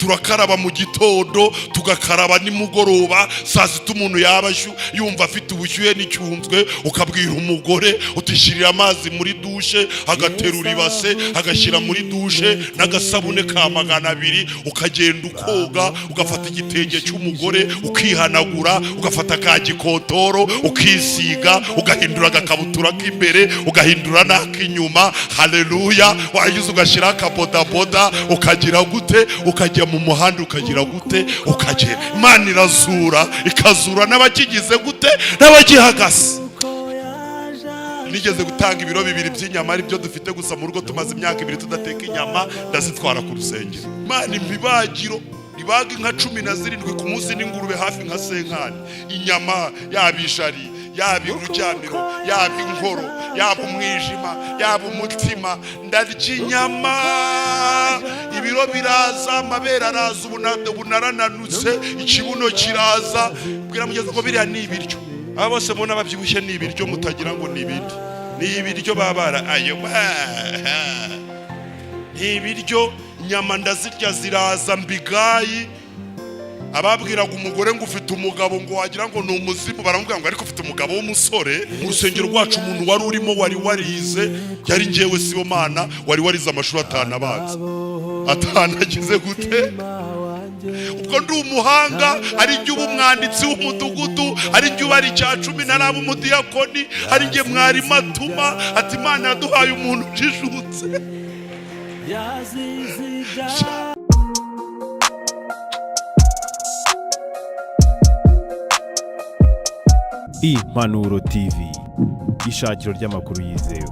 Turakaraba mu gitondo, tugakaraba nimugoroba, saa sita. Umuntu yaba yumva afite ubushyuhe n'icyunzwe, ukabwira umugore utishyirira amazi muri douche, agaterura ibase agashyira muri douche n'agasabune ka 200, ukagenda ukoga, ugafata igitenge cy'umugore ukihanagura, ugafata ka gikotoro ukisiga, ugahindura agakabutura k'imbere, ugahindura n'ak'inyuma. Haleluya! Warangiza ugashyiraho akabodaboda, ukagira gute? Ukajya mu muhanda, ukagira gute? Ukagera. Imana irazura, ikazura n'abakigize gute? N'abagihagaze. Nigeze gutanga ibiro 2 by'inyama, ari byo dufite gusa mu rugo. Tumaze imyaka 2 tudateka inyama, ndazitwara ku rusengero. Imana impa ibagiro ribaga inka 17 ku munsi n'ingurube hafi nka 50. Inyama, yaba ijari, yaba ururyamiro, yaba inkoro, yaba umwijima, yaba umutima, ndarya inyama, ibiro biraza, amabere araza. Ubu narananutse, ikibuno kiraza. Bwira mugeze ngo biriya ni ibiryo. Aba bose mubona babyibushye ni ibiryo, mutagira ngo ni ibindi, ni ibiryo baba ayo ni ibiryo. Inyama ndazirya ziraza mbigayi. Ababwiraga umugore ngo ufite umugabo ngo wagira ngo ni umuzimu, baramubwira ngo ariko ufite umugabo w'umusore. Mu rusengero rwacu, umuntu wari urimo wari warize yari njyewe Sibomana, wari warize amashuri 5 abanza, 5 agize gute? Ubwo ndi umuhanga, ari njye uba umwanditsi w'umudugudu, ari njye ubara icya cumi, ntaraba umudiyakoni, ari njye mwarimu atuma ati: "Imana yaduhaye umuntu ujijutse." Impanuro TV, ishakiro ry'amakuru yizewe.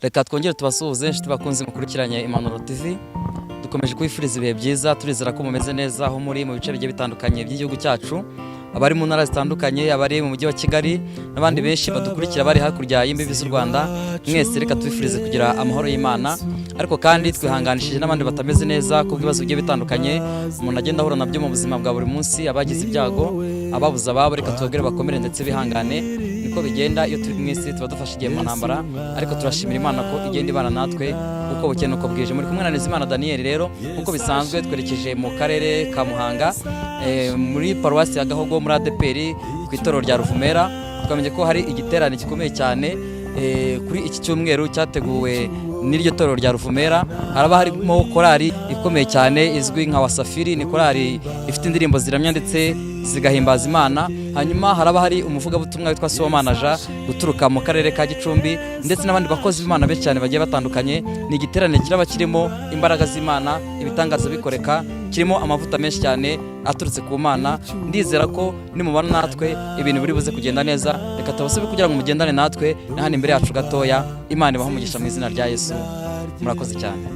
Reka twongere tubasuhuze, inshuti bakunze mukurikiranye Impanuro TV. Dukomeje kubifuriza ibihe byiza. Turizera ko mumeze neza aho muri mu bice bigiye bitandukanye by'igihugu cyacu, abari mu ntara zitandukanye, abari mu mujyi wa Kigali n'abandi benshi badukurikira bari hakurya y'imbibi z'u Rwanda. Mwese reka tubifurize kugira amahoro y'Imana. Ariko kandi twihanganishije n'abandi batameze neza ku bw'ibibazo bigiye bitandukanye umuntu agenda ahura nabyo mu buzima bwa buri munsi. Abagize ibyago, ababuze ababo, reka tubabwire bakomere ndetse bihangane. Niko bigenda iyo turi mu isi, tuba dufashe igihe mu ntambara, ariko turashimira Imana ko igenda ibana natwe uko bukeye n'uko bwije. Muri kumwe na Nizimana Daniel. Rero nk'uko bisanzwe, twerekeje mu karere ka Muhanga, muri paruwasi ya Gahogo, muri ADEPR, ku itorero rya Ruvumera. Twamenye ko hari igiterane gikomeye cyane kuri iki cyumweru cyateguwe n'iryo torero rya Ruvumera. Haraba harimo korali ikomeye cyane izwi nka Wasafiri. Ni korali ifite indirimbo ziramya ndetse zigahimbaza Imana. Hanyuma haraba hari umuvugabutumwa witwa Sibomana Jean uturuka mu karere ka Gicumbi, ndetse n'abandi bakozi b'Imana benshi cyane bagiye batandukanye. Ni igiterane kiraba kirimo imbaraga z'Imana, ibitangaza bikoreka, kirimo amavuta menshi cyane aturutse ku Mana. Ndizera ko nimubana natwe ibintu biri buze kugenda neza. Reka tubasabe kugira ngo mugendane natwe na hano imbere yacu gatoya. Imana ibahe umugisha mu izina rya Yesu. Murakoze cyane.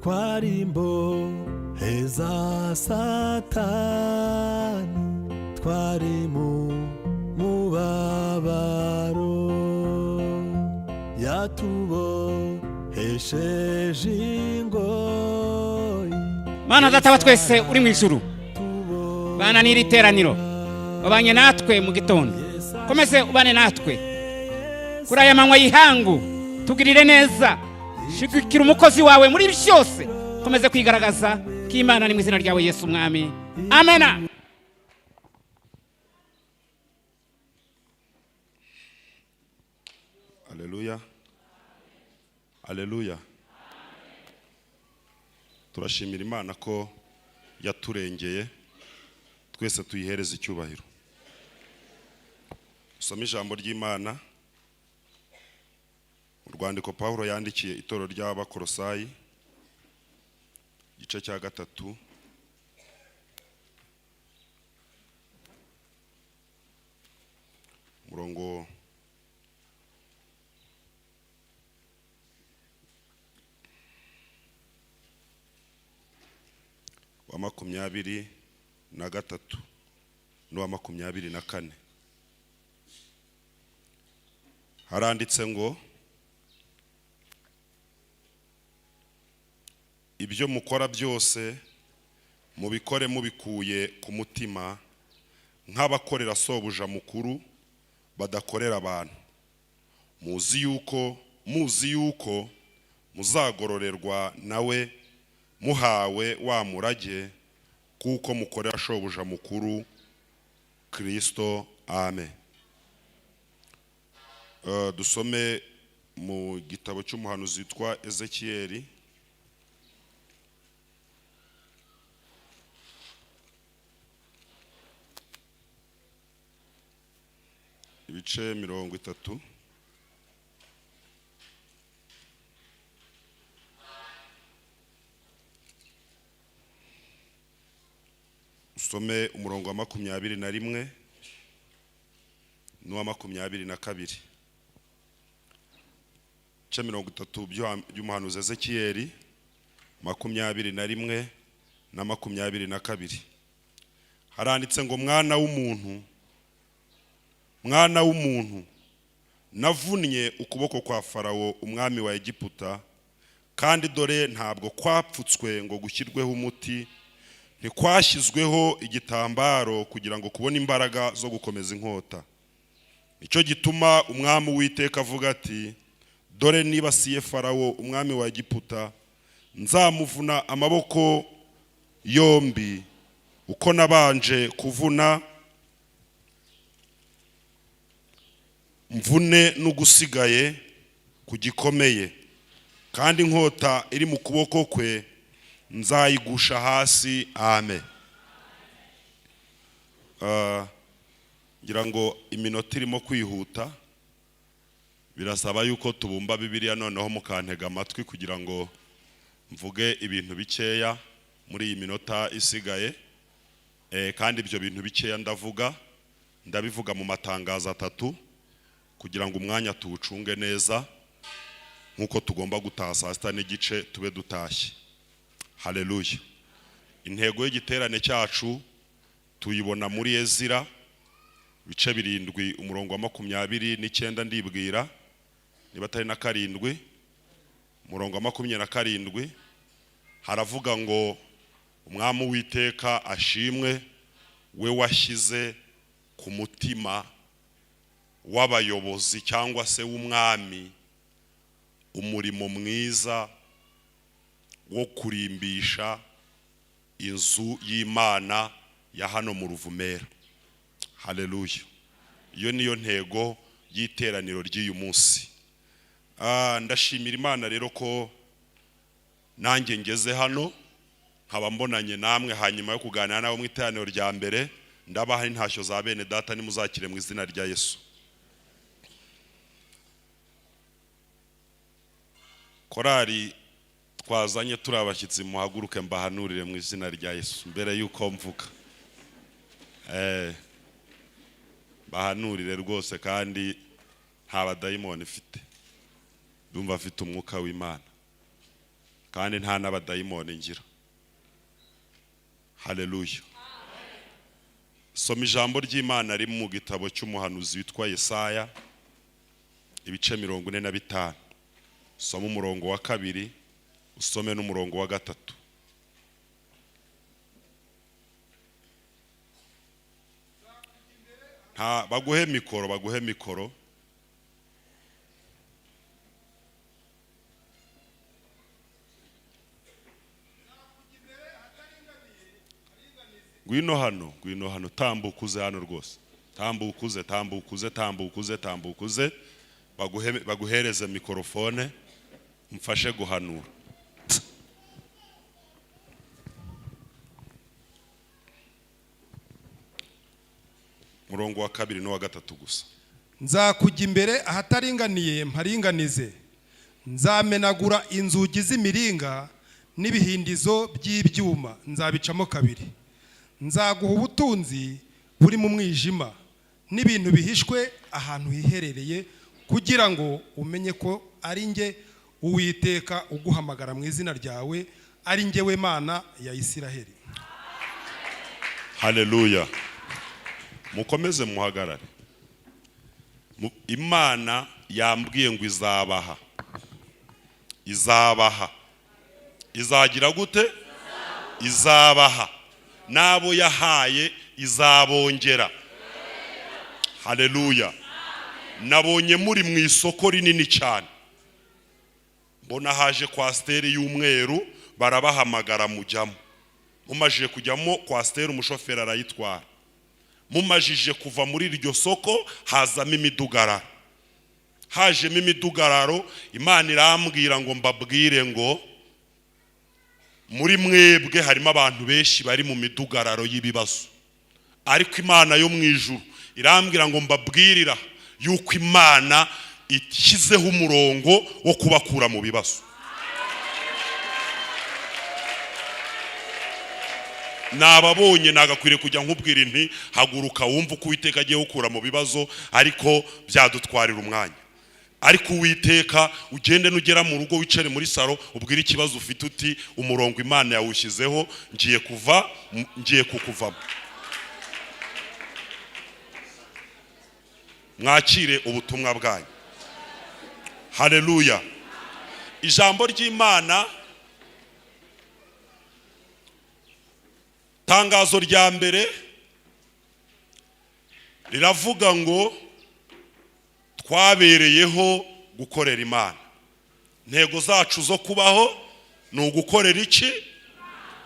Twarimbo heza Satani, twari mu mubabaro, yatubohesheje ingoyi. Mana Data wa twese uri mu ijuru, bana n'iri teraniro. Wabanye natwe mu gitondo, komeze ubane natwe kuri aya manywa y'ihangu. Tugirire neza, shigikira umukozi wawe muri byose, komeze kwigaragaza k'Imana. Ni mu izina ryawe Yesu Umwami, amena. Aleluya, aleluya! Turashimira Imana ko yaturengeye twese, tuyihereze icyubahiro. Usome ijambo ry'Imana mu rwandiko Pawulo yandikiye itorero ry'Abakorosayi, igice cya 3, umurongo wa 23 n'uwa 24. Haranditse ngo: Ibyo mukora byose mubikore mubikuye ku mutima, nk'abakorera sobuja mukuru badakorera abantu, muzi yuko muzagororerwa nawe muhawe wa murage, kuko mukorera shobuja mukuru Kristo. Amen. Dusome mu gitabo cy'umuhanuzi witwa Ezekiyeli, ibice 30. Usome umurongo wa 21 n'uwa 22. Ibice 30 by'umuhanuzi Ezekiyeli, 21 na 22, haranditse ngo: "Mwana w'umuntu, mwana w'umuntu, navunnye ukuboko kwa Farawo umwami wa Egiputa, kandi dore ntabwo kwapfutswe ngo gushyirweho umuti, ntikwashyizweho igitambaro kugira ngo kubone imbaraga zo gukomeza inkota. Nicyo gituma Umwami Uwiteka avuga ati: Dore nibasiye Farawo umwami wa Egiputa, nzamuvuna amaboko yombi uko nabanje kuvuna, mvune n'ugusigaye ku gikomeye, kandi inkota iri mu kuboko kwe nzayigusha hasi." Amen. Ngira ngo iminota irimo kwihuta, birasaba yuko tubumba Bibiliya, noneho mukantega amatwi kugira ngo mvuge ibintu bikeya muri iyi minota isigaye. Kandi ibyo bintu bikeya ndavuga, ndabivuga mu matangazo atatu kugira ngo umwanya tuwucunge neza, nk'uko tugomba gutaha saa 6:30 tube dutashye. Haleluya! Intego y'igiterane cyacu tuyibona muri Ezira, ibice 7, umurongo wa 29, ndibwira niba atari na 7, umurongo wa 27, haravuga ngo: "Umwami Uwiteka ashimwe, we washyize ku mutima w'abayobozi cyangwa se w'umwami umurimo mwiza wo kurimbisha inzu y'Imana ya hano mu Ruvumera." Haleluya! Iyo niyo ntego y'iteraniro ry'uyu munsi. Ndashimira Imana rero ko nanjye ngeze hano nkaba mbonanye namwe hanyuma yo kuganira nabo mu iteraniro rya mbere. Ndabaha intashyo za bene data, nimuzakire mu izina rya Yesu. Korari twazanye turi abashyitsi, muhaguruke mbahanurire mu izina rya Yesu mbere y'uko mvuga. Bahanurire rwose, kandi nta badayimoni ifite, ndumva afite umwuka w'Imana, kandi nta n'abadayimoni ngira. Haleluya! Soma ijambo ry'Imana riri mu gitabo cy'umuhanuzi witwa Yesaya, ibice 45. Soma umurongo wa 2, usome n'umurongo wa 3. Nta baguhe mikoro, baguhe mikoro. Ngwino hano, ngwino hano, tambuka uze hano rwose, tambuka uze, tambuka uze, tambuka uze, tambuka uze, baguhe, baguhereze mikorofone, mfashe guhanura. Murongo wa 2 n'uwa 3 gusa. Nzakujya imbere ahataringaniye mparinganize, nzamenagura inzugi z'imiringa n'ibihindizo by'ibyuma nzabicamo kabiri. Nzaguha ubutunzi buri mu mwijima n'ibintu bihishwe ahantu hiherereye, kugira ngo umenye ko ari njye Uwiteka uguhamagara mu izina ryawe, ari njyewe Mana ya Isiraheli. Haleluya! Mukomeze muhagarare. Imana yambwiye ngo izabaha, izabaha. Izagira gute? Izabaha. N'abo yahaye izabongera. Haleluya. Nabonye muri mu isoko rinini cyane, mbona haje coaster y'umweru, barabahamagara mujyamo. Mumajije kujyamo, coaster umushoferi arayitwara. Mumajije kuva muri iryo soko, hazamo imidugararo. Hajemo imidugararo, Imana irambwira ngo mbabwire ngo muri mwebwe harimo abantu benshi bari mu midugararo y'ibibazo, ariko Imana yo mu ijuru irambwira ngo mbabwirira yuko Imana ishyizeho umurongo wo kubakura mu bibazo. Nababonye, nagakwiriye kujya nkubwira inti haguruka wumve uko Uwiteka agiye gukura mu bibazo, ariko byadutwarira umwanya. Ariko Uwiteka, ugende nugera mu rugo wicare muri salo, ubwire ikibazo ufite uti umurongo Imana yawushyizeho, ngiye kuva, ngiye kukuvamo. Mwakire ubutumwa bwanyu. Haleluya. Ijambo ry'Imana, tangazo rya mbere riravuga ngo twabereyeho gukorera Imana. Intego zacu zo kubaho ni ugukorera iki?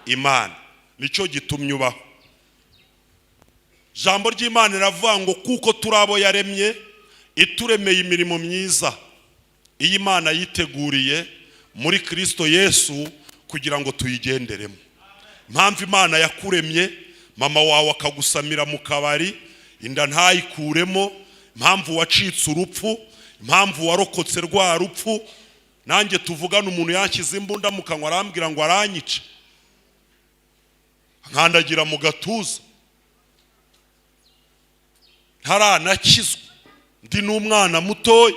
Imana. Nicyo gitumye ubaho. Ijambo ry'Imana riravuga ngo kuko turi abo yaremye, ituremeye imirimo myiza iyi Imana yiteguriye muri Kristo Yesu kugira ngo tuyigenderemo. Impamvu Imana yakuremye, mama wawe akagusamira mu kabari, inda ntayikuremo, impamvu wacitse urupfu, impamvu warokotse rwa rupfu. Nanjye tuvugana umuntu yanshyize imbunda mu kanwa arambwira ngo aranyica, nkandagira mu gatuza, ntaranakizwa, ndi n'umwana mutoya,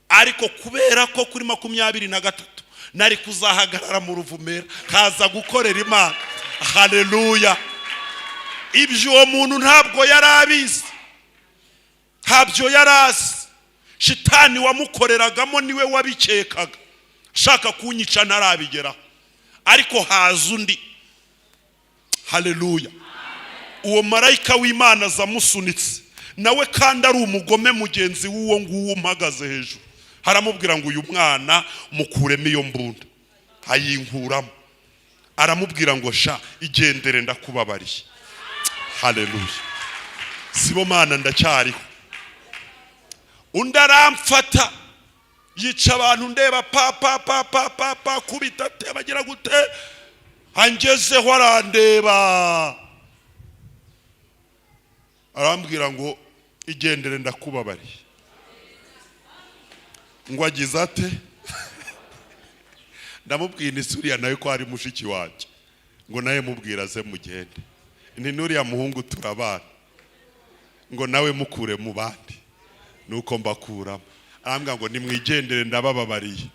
ariko kubera ko kuri 23 nari kuzahagarara mu Ruvumera kaza gukorera Imana. Haleluya. Ibyo uwo muntu ntabwo yari abizi, ntabyo yari azi. Shitani wamukoreragamo niwe wabikekaga, ashaka kunyica ntarabigeraho, ariko haza undi. Haleluya. Uwo marayika w'Imana azamusunitse nawe, kandi ari umugome mugenzi w'uwo nguwo umpagaze hejuru, aramubwira ngo uyu mwana mukuremo iyo mbunda. Ayinkuramo, aramubwira ngo sha igendere ndakubabariye. Haleluya. Sibo Mana ndacyariho. Undi aramfata yica abantu ndeba pa pa pa pa pa pa, kubita te bagira gute, angezeho arandeba arambwira ngo igendere ndakubabariye. Ngo agize ate? Ndamubwira isuriya nawe ko ari mushiki wanjye, ngo nawe mubwira aze mugende. Ni nuriya muhungu turabana, ngo nawe mukure mu bandi. Nuko mbakuramo, arambwira ngo nimwigendere ndabababariye.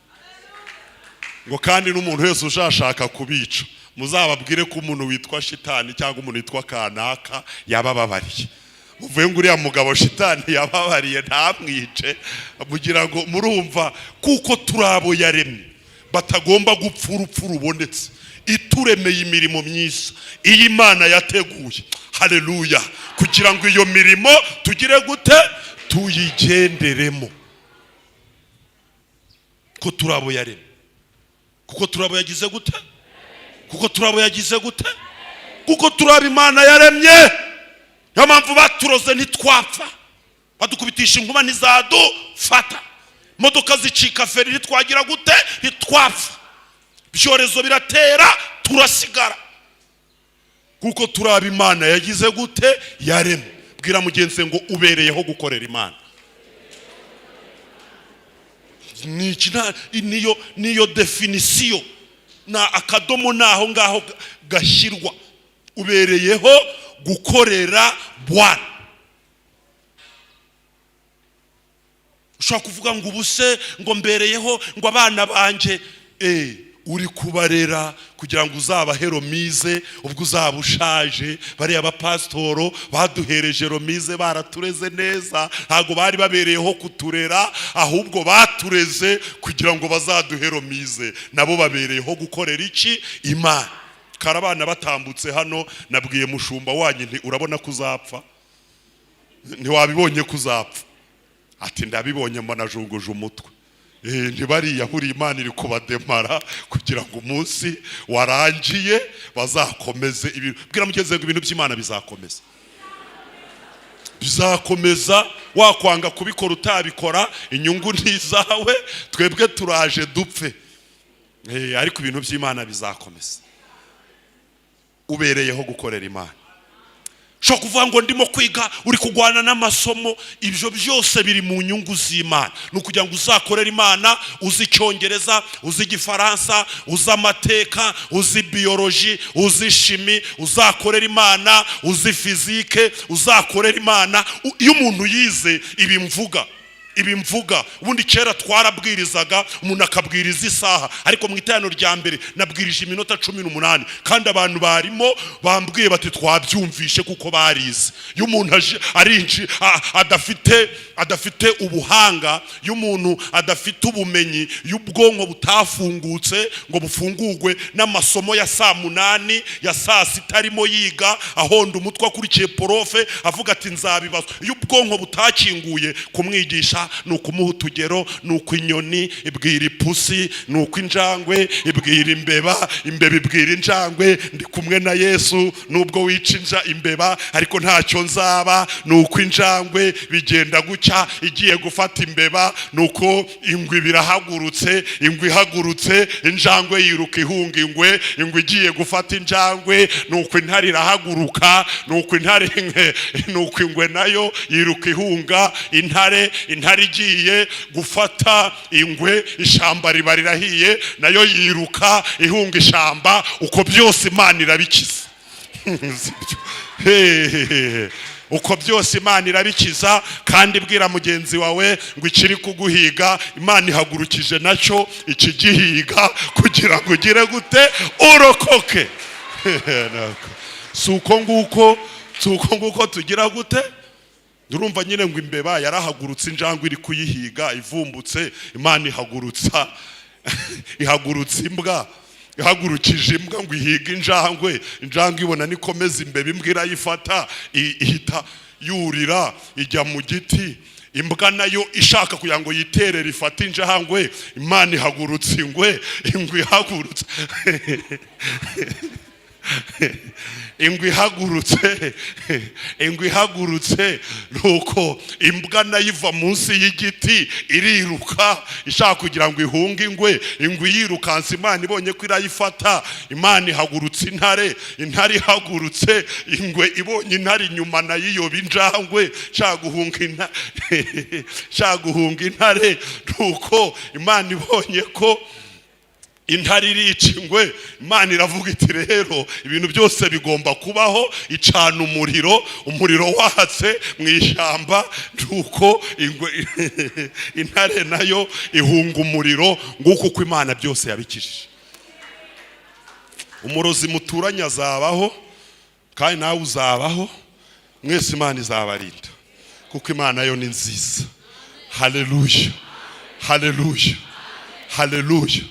Ngo kandi n'umuntu wese ushashaka kubica muzababwire ko umuntu witwa shitani cyangwa umuntu witwa kanaka yabababariye. Muvuye ngo uriya mugabo shitani yababariye ntamwice, mugira ngo murumva kuko turi abo yaremye batagomba gupfa urupfu rubonetse. Ituremeye imirimo myiza iyi Imana yateguye. Haleluya. Kugira ngo iyo mirimo tugire gute? Tuyigenderemo. Ko turi abo yaremye, kuko turi abo yagize gute? Kuko turi abo yagize gute? Kuko turi abo Imana yaremye. Niyo mpamvu baturoze ntitwapfa, badukubitisha inkuba ntizadufata, imodoka zicika feri ntitwagira gute? Ntitwapfa, ibyorezo biratera turasigara, kuko turi abo Imana yagize gute? Yaremye. Bwira mugenzi ngo ubereyeho gukorera Imana. Niyo definisiyo, na akadomo naho ngaho gashyirwa. Ubereyeho gukorera Bwana. Ushobora kuvuga ngo ubuse ngo mbereyeho ngo abana banjye, Uri kubarera kugira ngo uzabahe remise ubwo uzaba ushaje. Bariya bapasitoro baduhereje remise, baratureze neza. Ntabwo bari babereyeho kuturera, ahubwo batureze kugira ngo bazaduhe remise. Nabo babereyeho gukorera iki? Imana. Kare abana batambutse hano, nabwiye mushumba wanyu nti: "Urabona ko uzapfa? Ntiwabibonye ko uzapfa?" Ati: "Ndabibonye, mbona ajunguje umutwe." Ntibariya buriya Imana iri kubademara kugira ngo umunsi warangiye bazakomeze ibintu. Bwira mugenzi wawe ngo ibintu by'Imana bizakomeza, bizakomeza. Wakwanga kubikora, utabikora, inyungu ni izawe. Twebwe turaje dupfe. Ariko ibintu by'Imana bizakomeza. Ubereyeho gukorera Imana. Ushobora kuvuga ngo ndimo kwiga, uri kurwana n'amasomo, ibyo byose biri mu nyungu z'Imana. Ni ukugira ngo uzakorere Imana uzi Icyongereza, uzi Igifaransa, uzi amateka, uzi biologie, uzi chimie, uzakorera Imana uzi physique, uzakorera Imana. Iyo umuntu yize ibi mvuga, ibi mvuga, ubundi kera twarabwirizaga, umuntu akabwiriza isaha, ariko mu iteraniro rya mbere nabwirije iminota 18, kandi abantu barimo bambwiye bati: "Twabyumvishe," kuko barize. Iyo umuntu aje arinji adafite ubuhanga, iyo umuntu adafite ubumenyi, iyo ubwonko butafungutse ngo bufungurwe n'amasomo ya saa 8, ya saa 6 arimo yiga, ahonda umutwe akurikiye prof, avuga ati: "Nzabibazwa." Iyo ubwonko butakinguye, kumwigisha ni ukumuha utugero: ni uko inyoni ibwira ipusi, ni uko injangwe ibwira imbeba, imbeba ibwira injangwe. Ndi kumwe na Yesu, nubwo wica imbeba ariko ntacyo nzaba. Ni uko injangwe bigenda gutya, igiye gufata imbeba, ni uko ingwe birahagurutse, ingwe ihagurutse, injangwe yiruka ihunga ingwe, ingwe igiye gufata injangwe, ni uko intare irahaguruka, ni uko intare, ni uko ingwe nayo yiruka ihunga intare, intare igiye gufata ingwe, ishyamba riba rirahiye, nayo yiruka ihunga ishyamba. Uko byose Imana irabikiza. Sibyo? Hehehe. Uko byose Imana irabikiza. Kandi bwira mugenzi wawe ngo ikiri kuguhiga, Imana ihagurukije nacyo ikigihiga kugira ngo ugire gute? Urokoke. Si uko nguko? Si uko nguko tugira gute? Urumva nyine ngo imbeba yarahagurutse, injangwe iri kuyihiga ivumbutse, Imana ihagurutsa imbwa, ihagurukije imbwa ngo ihige injangwe. Injangwe ibona nikomeza imbeba, imbwa irayifata, ihita yurira ijya mu giti. Imbwa nayo ishaka kugira ngo yiterere ifate injangwe, Imana ihagurutsa ingwe. Ingwe ihagurutse, ingwe ihagurutse, nuko imbwa nayo iva munsi y'igiti iriruka ishaka kugira ngo ihunge ingwe. Ingwe yirukanse, Imana ibonye ko irayifata, Imana ihagurutse intare. Intare ihagurutse, ingwe ibonye intare inyuma, nayo iyoba injangwe ishaka guhunga intare. Nuko Imana ibonye ko intare irica ingwe, Imana iravuga iti: "Rero ibintu byose bigomba kubaho." Icana umuriro. Umuriro watse mu ishyamba, nuko ingwe, intare nayo ihunga umuriro. Nguko uko Imana byose yabikijije. Umurozi muturanye azabaho, kandi nawe uzabaho. Mwese Imana izabarinda, kuko Imana yo ni nziza. Haleluya, haleluya, haleluya!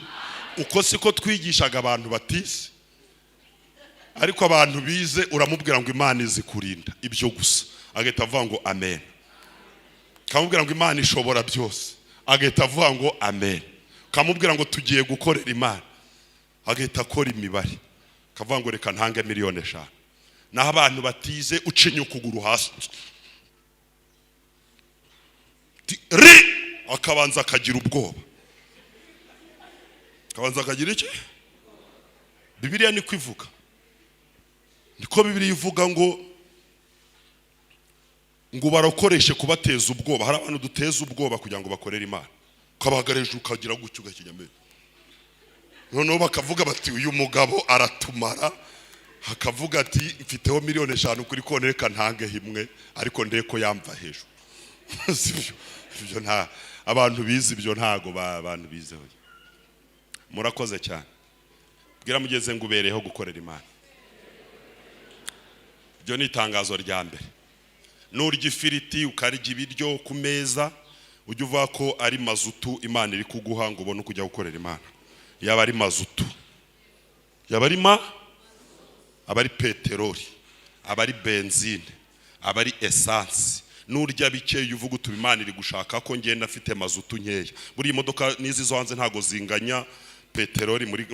Uko siko twigishaga abantu batize, ariko abantu bize uramubwira ngo Imana izi kurinda, ibyo gusa, agahita avuga ngo amen. Ukamubwira ngo Imana ishobora byose, agahita avuga ngo amen. Ukamubwira ngo tugiye gukorera Imana, agahita akora imibare, akavuga ngo reka ntange miliyoni 5. Naho abantu batize, ucinya ukuguru hasi ri, akabanza akagira ubwoba, akabanza akagira iki? Bibiliya niko ivuga, niko Bibiliya ivuga ngo barakoreshe kubateza ubwoba. Hari abantu duteza ubwoba kugira ngo bakorere Imana. Ukabahagarara hejuru, ukagira gutya, ugakinya, noneho bakavuga bati: "Uyu mugabo aratumara." Akavuga ati: "Mfiteho miliyoni 5 kuri konti, reka ntangeho imwe, ariko ndebe ko yamva hejuru." Sibyo? Ibyo nta abantu bize, ibyo ntago abantu bizeho. Murakoze cyane. Bwira mugeze ngo ubereyeho gukorera Imana. Iryo ni itangazo rya mbere. Nurya ifiriti, ukarya ibiryo ku meza, ujye uvuga ko ari mazutu Imana iri kuguha ngo ubone uko ujya gukorera Imana. Yaba ari mazutu, yaba ari ma aba ari peteroli, aba ari benzine, aba ari essence. Nurya bikeya, uvuga uti: "Imana iri gushaka ko ngenda afite mazutu nkeya." Buriya imodoka n'izi zo hanze ntago zinganya peteroli muri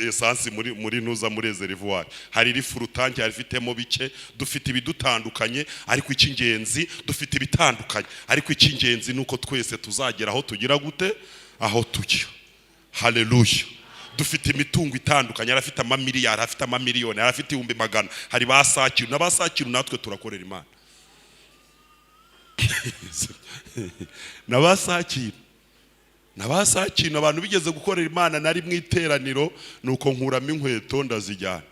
essence muri ntuza, muri réservoir. Hari iri full tank, hari ifitemo bike. Dufite ibidutandukanye, ariko icy'ingenzi, dufite ibitandukanye, ariko icy'ingenzi ni uko twese tuzagera aho tugira gute? Aho tujya. Haleluya! Dufite imitungo itandukanye. Hari afite amamiliyari, afite amamiliyoni, hari afite 100,000, hari ba sakiru na ba sakiru. Natwe turakorera Imana na ba sakiru na ba sakintu. Abantu bigeze gukorera Imana. Nari mu iteraniro, nuko nkuramo inkweto ndazijyana.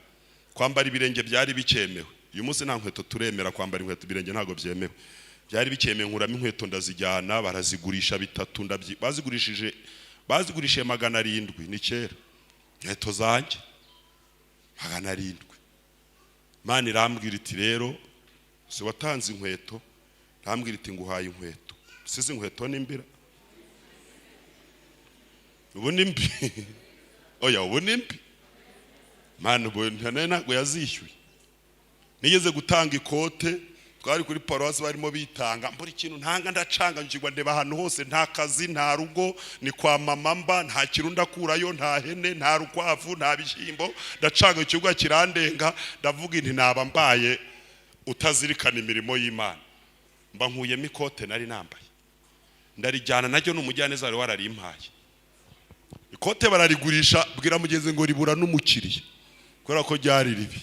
Kwambara ibirenge byari bikemewe. Uyu munsi nta nkweto turemera kwambara inkweto, ibirenge ntabwo byemewe. Byari bikemewe. Nkuramo inkweto ndazijyana, barazigurisha bitatu. Bazigurishije 700. Ni kera, inkweto zanjye 700. Imana irambwira iti: "Rero si watanze inkweto?" Irambwira iti: "Nguhaye inkweto." Size inkweto n'imbira, ubu ni mbi. Oya, ubu ni mbi. Mana, ubu ntabwo yazishyuye. Nigeze gutanga ikote, twari kuri paruwasi, barimo bitanga, mbura ikintu ntanga, ndacanga ngirwa, ndeba ahantu hose, nta kazi, nta rugo, ni kwa mama mba, nta kintu ndakurayo, nta hene, nta rukwavu, nta bishyimbo. Ndacanga, ikibuga kirandenga. Ndavuga inti: "Naba mbaye utazirikana imirimo y'Imana." Mba nkuyemo ikote nari nambaye, ndarijyana. Naryo ni umujyaneza wari wararimpaye. Ikote bararigurisha. Bwira mugenzi ngo ribura n'umukiriya kubera ko ryari ribi.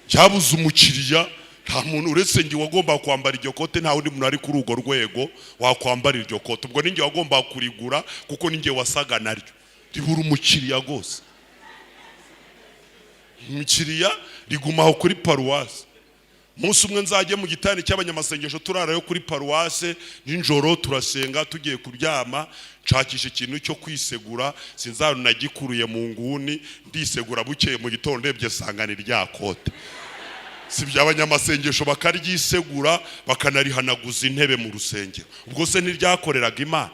Cyabuze umukiriya. Nta muntu uretse njye wagomba kwambara iryo kote. Nta wundi muntu ari kuri urwo rwego wakwambara iryo kote. Ubwo ninjye wagomba kurigura kuko ninjye wasaga naryo. Ribura umukiriya rwose, umukiriya riguma aho kuri paruwasi. Umunsi umwe nzajye mu gitani cy'abanyamasengesho, turarayo kuri paruwase nijoro, turasenga, tugiye kuryama, nshakisha ikintu cyo kwisegura, sinzara nagikuruye mu nguni, ndisegura. Bukeye mu gitondo ndebye sanga ni rya kote. Si by'abanyamasengesho bakaryisegura, bakanarihanaguza intebe mu rusengero. Ubwo se ntiryakoreraga Imana?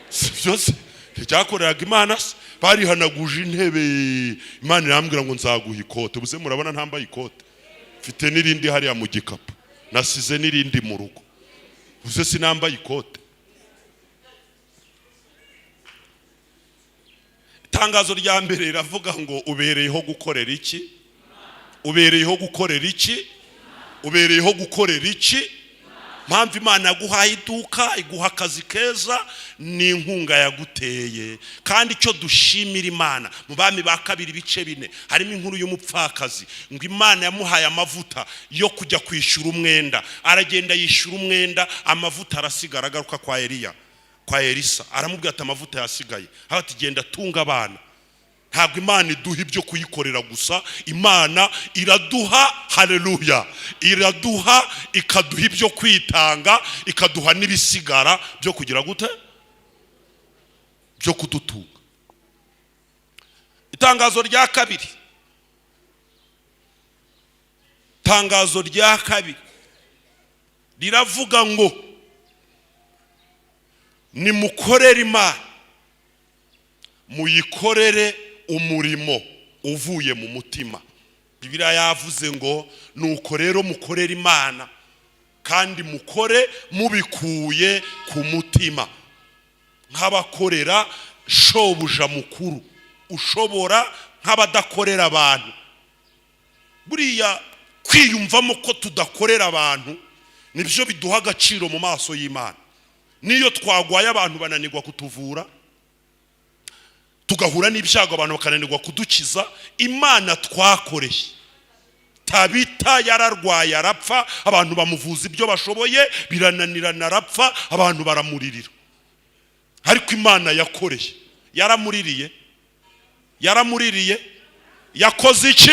Si byose, ntiryakoreraga Imana se? Barihanaguje intebe. Imana irambwira ngo: "Nzaguha ikote." Ubuse murabona ntambaye ikote? Mfite n'irindi hariya mu gikapu, nasize n'irindi mu rugo. Ubuse sinambaye ikote? Itangazo rya mbere riravuga ngo ubereyeho gukorera iki? Ubereyeho gukorera iki? Ubereyeho gukorera iki? Mpamvu Imana yaguhaye iduka, iguha akazi keza, ni inkunga yaguteye. Kandi icyo dushimira Imana, mu Bami ba Kabiri ibice 4 harimo inkuru y'umupfakazi, ngo Imana yamuhaye amavuta yo kujya kwishyura umwenda. Aragenda yishyura umwenda, amavuta arasigara. Agaruka kwa Eliya, kwa Elisa, aramubwira ati: "Amavuta yasigaye." Ati: "Genda tunga abana." Ntabwo Imana iduha ibyo kuyikorera gusa, Imana iraduha, haleluya, iraduha, ikaduha ibyo kwitanga, ikaduha n'ibisigara byo kugira gute? Byo kudutunga. Itangazo rya kabiri, itangazo rya kabiri riravuga ngo nimukorere Imana, muyikorere umurimo uvuye mu mutima. Bibiliya yavuze ngo: "Nuko rero mukorere Imana kandi mukore mubikuye ku mutima, nk'abakorera shobuja mukuru ushobora, nk'abadakorera abantu." Buriya kwiyumvamo ko tudakorera abantu nibyo biduha agaciro mu maso y'Imana. Niyo twagwaye abantu bananirwa kutuvura, tugahura n'ibyago abantu bakananirwa kudukiza, Imana twakoreye. Tabita yararwaye arapfa, abantu bamuvuza ibyo bashoboye birananirana, arapfa, abantu baramuririra. Ariko Imana yakoreye yaramuririye? Yaramuririye? Yakoze iki?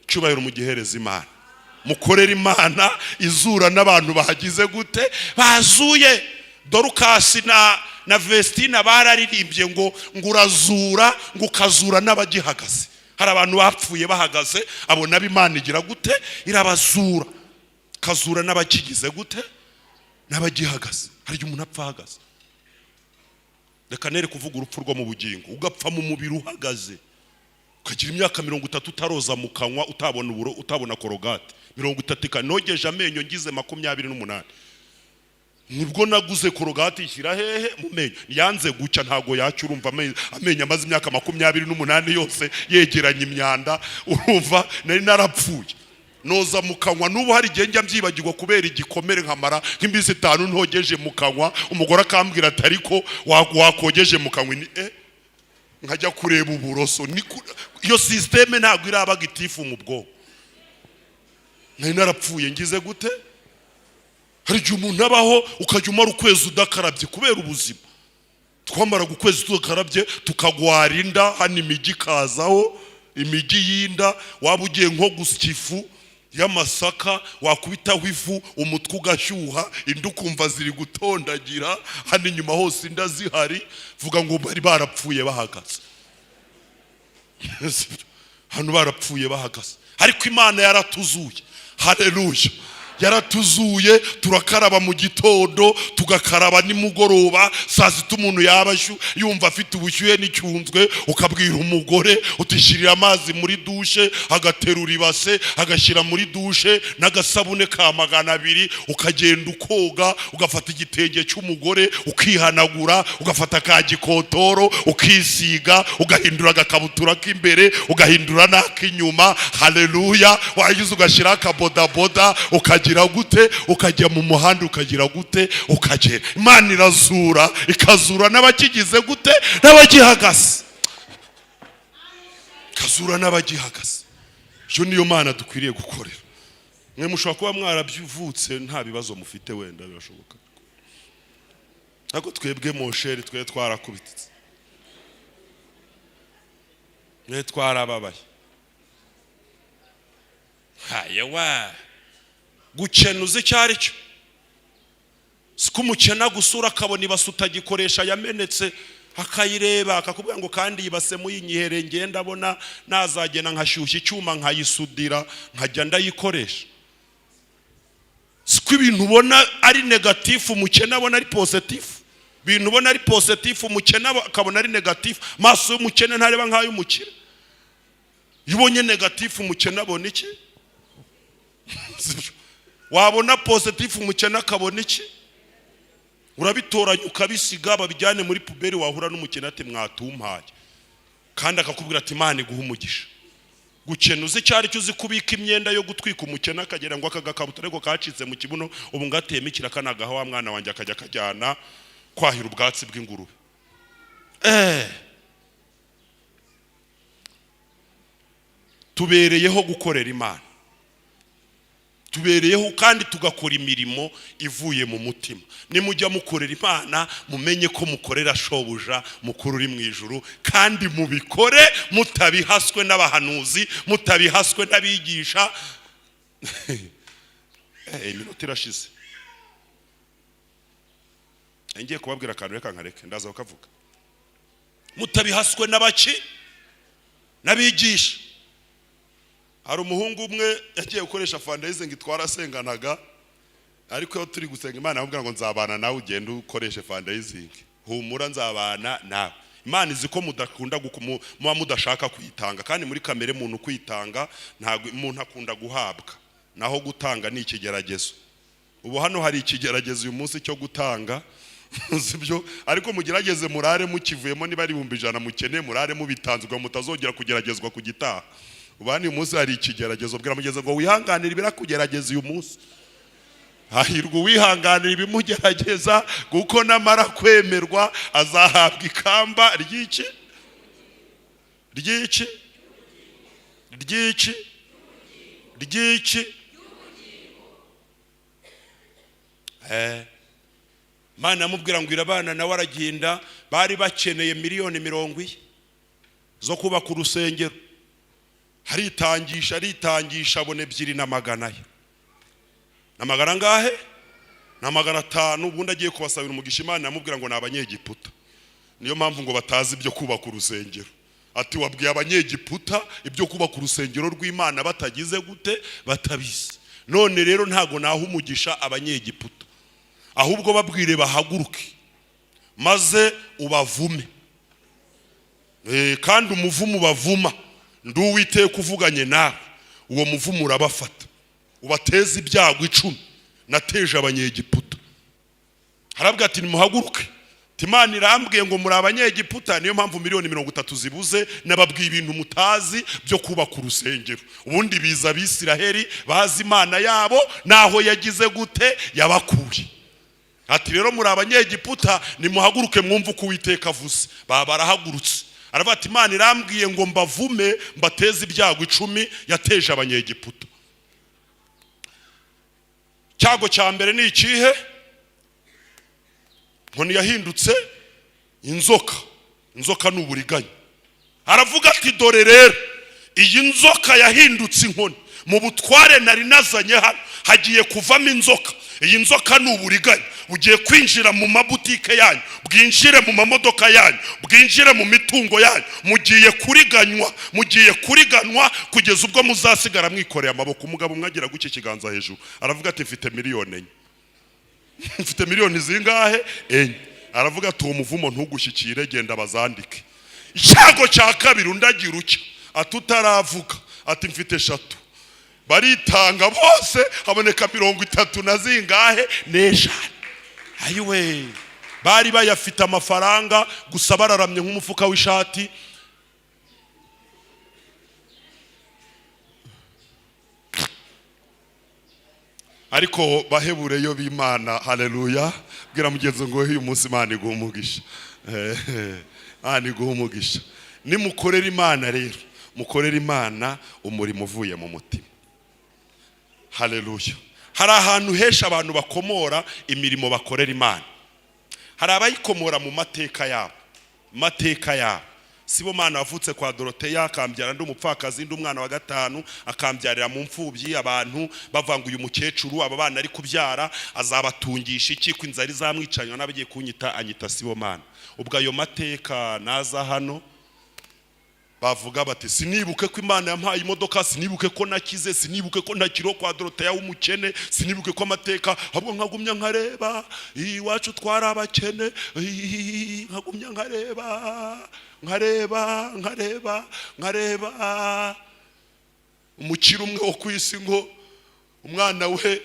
Cyubahiro mugihereza Imana. Mukorera Imana izura n'abantu bahagize gute? Bazuye. Dorukasi na na Vestina bararirimbye ngo urazura, ngo ukazura n'abagihagaze. Hari abantu bapfuye bahagaze, abo nabo Imana igira gute? Irabazura, kazura n'abakigize gute? N'abagihagaze. Hari igihe umuntu apfa ahagaze. Reka nere kuvuga urupfu rwo mu bugingo, ugapfa mu mubiri uhagaze, ukagira imyaka 30 utaroza mu kanwa, utabona uburo, utabona Colgate. 30 nogeje amenyo ngize 28, nibwo naguze Colgate ishyira hehe? Mu menyo. Yanze gucya, ntago yacya. Urumva amenyo amaze imyaka 28 yose yegeranye imyanda. Urumva nari narapfuye. Noza mu kanwa n'ubu hari igihe njya mbyibagirwa kubera igikomere, nkamara nk'iminsi 5 ntogeje mu kanwa. Umugore akambwira ati: "Ariko wakogeje mu kanwa?" Ni nkajya kureba uburoso. Iyo système ntabwo iraba active mu bwonko. Nari narapfuye ngize gute? Hari igihe umuntu abaho ukajya umara ukwezi udakarabye kubera ubuzima. Twamaraga ukwezi tudakarabye, tukagwara inda hano, imijyi ikazaho, imijyi y'inda. Waba ugiye nko gusya ifu y'amasaka, wakubitaho ifu, umutwe ugashyuha, inda ukumva ziri gutondagira hano inyuma hose, inda zihari. Vuga ngo bari barapfuye bahagaze. Hano barapfuye bahagaze, ariko Imana yaratuzuye. Haleluya! Yaratuzuye, turakaraba mu gitondo, tugakaraba nimugoroba, saa sita. Umuntu yaba yumva afite ubushyuhe n'icyunzwe, ukabwira umugore utishyirira amazi muri douche, agaterura ibase agashyira muri douche n'agasabune ka 200, ukagenda ukoga, ugafata igitenge cy'umugore ukihanagura, ugafata ka gikotoro ukisiga, ugahindura agakabutura k'imbere, ugahindura n'ak'inyuma. Haleluya! Warangiza ugashyiraho akabodaboda, ukagira gute? Ukajya mu muhanda, ukagira gute? Ukagera. Imana irazura, ikazura n'abakigize gute? N'abagihagaze. Ikazura n'abagihagaze. Iyo niyo Mana dukwiriye gukorera. Mwe mushobora kuba mwarabyuvutse nta bibazo mufite, wenda birashoboka, ariko twebwe, mon cher, twe twarakubitse, mwe twarababaye. Hayewa, gukena uzi icyo ari cyo? Siko umukena gusura akabona ibase utagikoresha yamenetse, akayireba akakubwira ngo: "Kandi iyi base muyinyihere, ngenda abona nazagenda nkashyushya icyuma nkayisudira, nkajya ndayikoresha." Siko ibintu ubona ari négatif umukene abona ari positif, ibintu ubona ari positif umukene akabona ari négatif. Maso y'umukene ntareba nk'ay'umukire. Iyo ubonye négatif, umukene abona iki? Wabona positif, umukene akabona iki? Urabitoranya ukabisiga, babijyane muri poubelle. Wahura n'umukene ati: "Mwatumpaye," kandi akakubwira ati: "Imana iguhe umugisha." Gukena uzi icyo ari cyo? Uzi kubika imyenda yo gutwika, umukene akagira ngo aka gakabutura ariko kacitse mu kibuno, ubu ngateyemo ikiraka, nagaha wa mwana wanjye akajya akajyana kwahira ubwatsi bw'ingurube. Tubereyeho gukorera Imana, tubereyeho kandi tugakora imirimo ivuye mu mutima. Nimujya mukorera Imana, mumenye ko mukorera Shobuja mukuru uri mu ijuru, kandi mubikore mutabihaswe n'abahanuzi, mutabihaswe n'abigisha. Iminota irashize. Ngiye kubabwira akantu, reka nkareke, ndaza kukavuga. Mutabihaswe n'abaki? N'abigisha. Hari umuhungu umwe yagiye gukoresha fundraising, twarasenganaga, ariko iyo turi gusenga Imana aramubwira ngo: "Nzabana nawe, ugende ukoreshe fundraising, humura, nzabana nawe." Imana izi ko mudakunda muba mudashaka kuyitanga, kandi muri kamere muntu kwitanga ntabwo, umuntu akunda guhabwa, naho gutanga ni ikigeragezo. Ubu hano hari ikigeragezo uyu munsi cyo gutanga, sibyo? Ariko mugerageze murare mukivuyemo. Niba ari 100,000 mukeneye, murare mubitanze kugira ngo mutazongera kugeragezwa ku gitaha. Ubu hano uyu munsi hari ikigeragezo. Bwira mugeze ngo wihanganire ibirakugerageza uyu munsi. Hahirwa uwihanganira ibimugerageza, kuko namara kwemerwa azahabwa ikamba ry'iki? Ry'iki? Ry'iki? Ry'iki? Imana yamubwira ngo irabana nawe, aragenda. Bari bakeneye miliyoni 40 zo kubaka urusengero. Aritangisha, aritangisha, abona 2 na magana ye na magana angahe? Na 500. Ubundi agiye kubasabira umugisha, Imana yamubwira ngo ni Abanyegiputa, niyo mpamvu ngo batazi ibyo kubaka urusengero. Ati: "Wabwiye Abanyegiputa ibyo kubaka urusengero rw'Imana batagize gute? Batabizi. None rero ntago naha umugisha Abanyegiputa, ahubwo babwire bahaguruke maze ubavume. Kandi umuvumo ubavuma, ndi Uwiteka uvuganye nawe, uwo muvumo urabafata, ubateze ibyago 10 nateje Abanyegiputa." Harabwira ati: "Nimuhaguruke." Imana irambwiye ngo muri Abanyegiputa, niyo mpamvu miliyoni 30 zibuze. Nababwiye ibintu mutazi byo kubaka urusengero. Ubundi biza Abisiraheli bazi Imana yabo naho yagize gute? Yabakuye. Ati: "Rero muri Abanyegiputa, nimuhaguruke mwumve uko Uwiteka avuze." Baba barahagurutse. Aravuga ati: "Imana irambwiye ngo mbavume, mbateze ibyago 10 yateje Abanyegiputa." Cyago cya mbere ni ikihe? Inkoni yahindutse inzoka. Inzoka ni uburiganya. Aravuga ati: "Dore rero iyi nzoka yahindutse inkoni. Mu butware nari nazanye hano hagiye kuvamo inzoka. Iyi nzoka ni uburiganya, bugiye kwinjira mu mabutike yanyu, bwinjire mu mamodoka yanyu, bwinjire mu mitungo yanyu. Mugiye kuriganywa, mugiye kuriganwa kugeza ubwo muzasigara mwikoreye amaboko." Umugabo umwe agira gucya ikiganza hejuru, aravuga ati: "Mfite miliyoni 4." "Mfite miliyoni zingahe?" "4." Aravuga ati: "Uwo muvumo ntugushyikire, genda bazandike." Icyago cya kabiri, undi agira utya ati, utaravuga, ati: "Mfite 3." Baritanga bose, haboneka 30 na zingahe? N'eshanu. Ayiwe, bari bayafite amafaranga gusa, bararamye nk'umufuka w'ishati. Ariko bahebureyo b'Imana, haleluya! Bwira mugenzi ngo: "Uyu munsi Imana iguha umugisha." Imana iguha umugisha. Nimukorera Imana rero, mukorera Imana umurimo uvuye mu mutima. Haleluya! Hari ahantu henshi abantu bakomora imirimo bakorera Imana. Hari abayikomora mu mateka yabo, mateka yabo. Sibomana wavutse kwa Doroteya, akambyara ndi umupfakazi, ndi umwana wa gatanu, akambyarira mu mfubyi. Abantu bavuga: "Uyu mukecuru, aba bana ari kubyara azabatungisha iki, ko inzara izamwicanywa?" N'abagiye kunyita, anyita Sibomana. Ubwo ayo mateka naza hano, bavuga bati: "Sinibuke ko Imana yampaye imodoka, sinibuke ko nakize, sinibuke ko ntakiriho kwa Doroteya w'umukene, sinibuke ko amateka, ahubwo nkagumya nkareba iwacu twari abakene, nkagumya nkareba, nkareba, nkareba, nkareba." Umukire umwe wo ku isi, ngo umwana we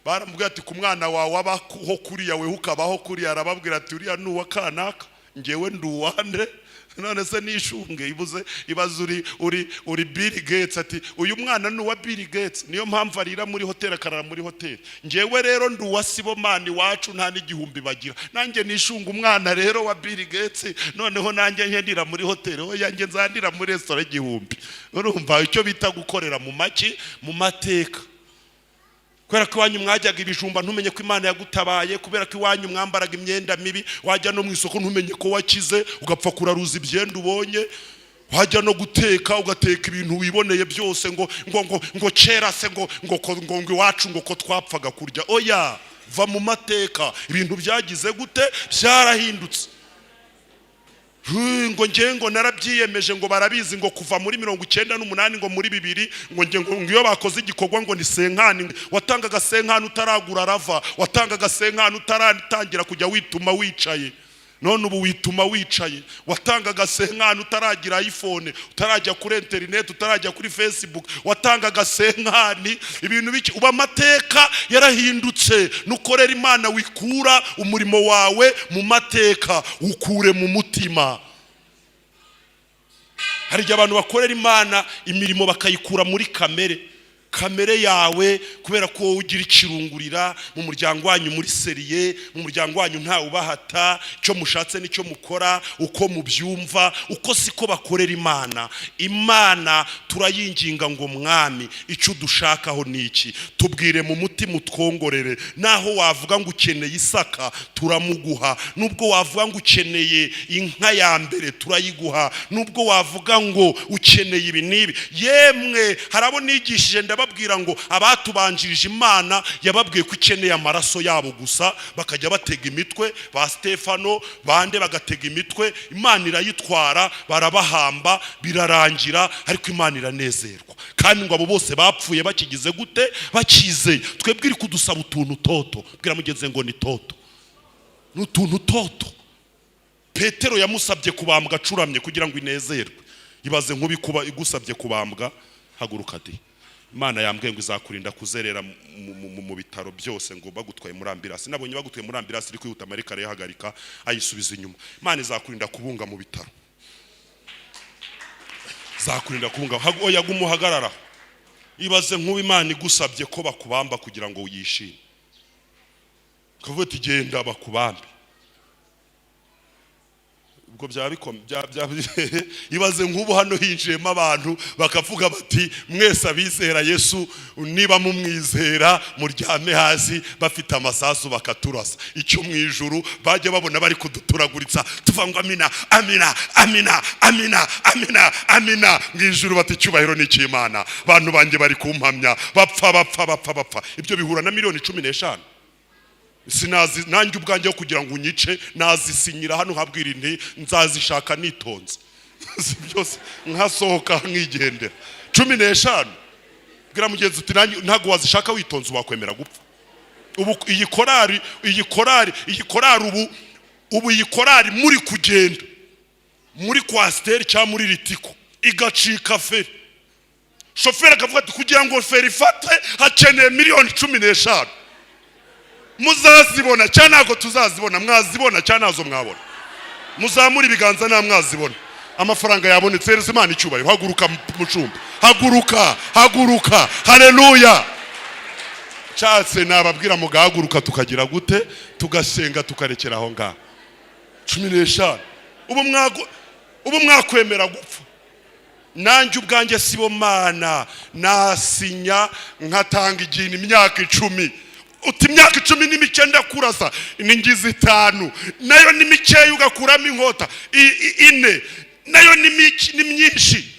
baramubwira ati: "Ku mwana wawe abaho kuriya, we ukabaho kuriya." Arababwira ati: "Uriya ni uwa kanaka, ngewe ndi uwande? None se nishunge ibuze ibaze uri Bill Gates?" Ati: "Uyu mwana ni uwa Bill Gates, niyo mpamvu arira muri hoteli, akarara muri hoteli. Ngewe rero ndi uwa Sibomana, iwacu nta n'igihumbi bagira. Nanjye nishunga umwana rero wa Bill Gates, noneho nanjye nkendira muri hoteli? Oya, njye nzandira muri resitora 1000." Urumva icyo bita gukorera mu maki? Mu mateka. Kubera ko iwanyu mwajyaga ibijumba, ntumenye ko Imana yagutabaye. Kubera ko iwanyu mwambaraga imyenda mibi, wajya no mu isoko ntumenye ko wakize, ugapfa kuraruza ibyenda ubonye, wajya no guteka ugateka ibintu wiboneye byose, ngo kera se ngo iwacu ngo ko twapfaga kurya. Oya, va mu mateka. Ibintu byagize gute? Byarahindutse. Ngo nge ngo narabyiyemeje, ngo barabizi, ngo kuva muri 98, ngo muri 2000, ngo nge ngo iyo bakoze igikorwa ngo ni cinquante. Watangaga cinquante utaragura rava, watangaga cinquante utaratangira kujya wituma wicaye, none ubu wituma wicaye. Watangaga cinquante utaragira iPhone, utarajya kuri interineti, utarajya kuri Facebook, watangaga cinquante. Ibintu biki? Uba amateka yarahindutse. Nukorera Imana, wikura umurimo wawe mu mateka, ukure mu mutima. Hari igihe abantu bakorera Imana imirimo bakayikura muri kamere, kamere yawe, kubera ko wowe ugira ikirungurira mu muryango wanyu, muri sérieux mu muryango wanyu ntawe ubahata, icyo mushatse nicyo mukora uko mubyumva. Uko siko bakorera Imana. Imana turayinginga ngo: "Mwami, icyo udushakaho ni iki? Tubwire mu mutima, utwongorere." Naho wavuga ngo ukeneye isaka, turamuguha. Nubwo wavuga ngo ukeneye inka ya mbere, turayiguha. Nubwo wavuga ngo ukeneye ibi n'ibi. Yemwe, hari abo nigishije, ndababwira Ndababwira ngo abatubanjirije, Imana yababwiye ko ikeneye amaraso yabo gusa, bakajya batega imitwe ba Stefano bande, bagatega imitwe, Imana irayitwara, barabahamba, birarangira, ariko Imana iranezerwa. Kandi ngo abo bose bapfuye bakigize gute? Bakizeye. Twebwe iri kudusaba utuntu toto. Bwira mugenzi ngo ni toto, ni utuntu toto. Petero yamusabye kubambwa acuramye kugira ngo inezerwe. Ibaze nkubi kuba igusabye kubambwa. Haguruka di. Imana yambwiye ngo izakurinda kuzerera mu bitaro byose ngo bagutwaye muri ambulance. Nabonye bagutwaye muri ambulance iri kwihuta, marika arayihagarika, ayisubiza inyuma. Imana izakurinda kubunga mu bitaro, izakurinda kubunga. Oya, guma uhagarara. Ibaze nk'ubu Imana igusabye ko bakubamba kugira ngo yishime, ukavuga uti: "Genda bakubambe." Ubwo byaba ibaze nk'ubu hano hinjiyemo abantu bakavuga bati: "Mwese abizera Yesu, niba mumwizera muryame hasi," bafite amasasu bakaturasa. Icyo mu ijuru bajya babona bari kuduturaguritsa, tuva ngo: "Amina, amina, amina, amina, amina, amina." Mu ijuru bati: "Icyubahiro ni icy'Imana, abantu banjye bari kumpamya bapfa, bapfa, bapfa, bapfa." Ibyo bihura na miliyoni 15. Sinazi nanjye ubwanjye kugira ngo unyice, nazisinyira hano nkabwira inti nzazishaka nitonze. Si byose, nkasohoka nkigendera. 15. Bwira mugenzi uti: "Nanjye ntabwo wazishaka witonze, wakwemera gupfa." Ubu iyi korari, iyi korari, iyi korari, ubu iyi korari muri kugenda muri Coaster cyangwa muri Ritco, igacika feri, shoferi akavuga ati: "Kugira ngo feri ifate hakeneye miliyoni 15," muzazibona cyangwa ntabwo tuzazibona? Mwazibona cyangwa ntazo mwabona? Muzamure ibiganza nta mwazibona. Amafaranga yabonetse, hereza Imana icyubahiro. Haguruka mucumbi, haguruka, haguruka. Haleluya! Nshatse nababwira mugahaguruka, tukagira gute? Tugasenga, tukarekera aho ngaho. 15. Ubu mwakwemera gupfa? Nanjye ubwanjye sibo mana nasinya nkatanga igihe imyaka 10. Uti: "Imyaka 10 ni mike, ndakurasa." Ni ngize itanu, nayo ni mikeya, ugakuramo inkota. Ine nayo ni ni myinshi.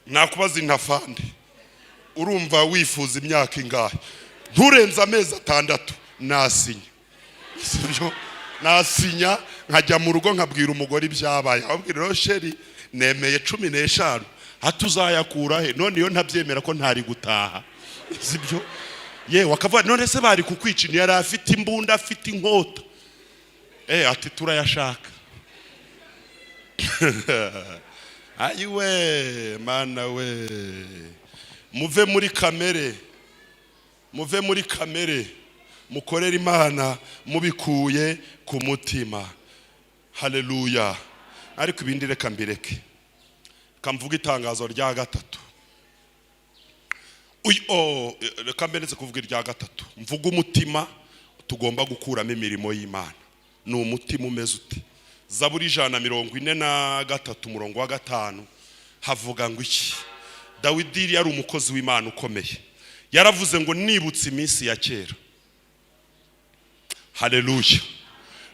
Nakubaza intafande, urumva wifuza imyaka ingahe? Nturenze amezi 6, nasinya. Sibyo? Nasinya nkajya mu rugo nkabwira umugore ibyabaye, ababwira: "Rero chérie, nemeye 15." Hati: "Uzayakura he?" None iyo ntabyemera ko ntari gutaha? Sibyo? Yewe, akavuga: "None se bari kukwica?" Yari afite imbunda, afite inkota. Ati: "Turayashaka." Ayiwe Mana we! Muve muri kamere, muve muri kamere, mukorere Imana mubikuye ku mutima. Haleluya! Ariko ibindi reka mbireke, kamvuga itangazo rya gatatu. Oh, reka mberetse kuvuga irya gatatu, mvuga umutima tugomba gukuramo imirimo y'Imana. Ni umutima umeze ute? Zaburi 143 umurongo wa 5 havuga ngo iki? Dawidi yari umukozi w'Imana ukomeye, yaravuze ngo: "Nibutse iminsi ya kera." Haleluya!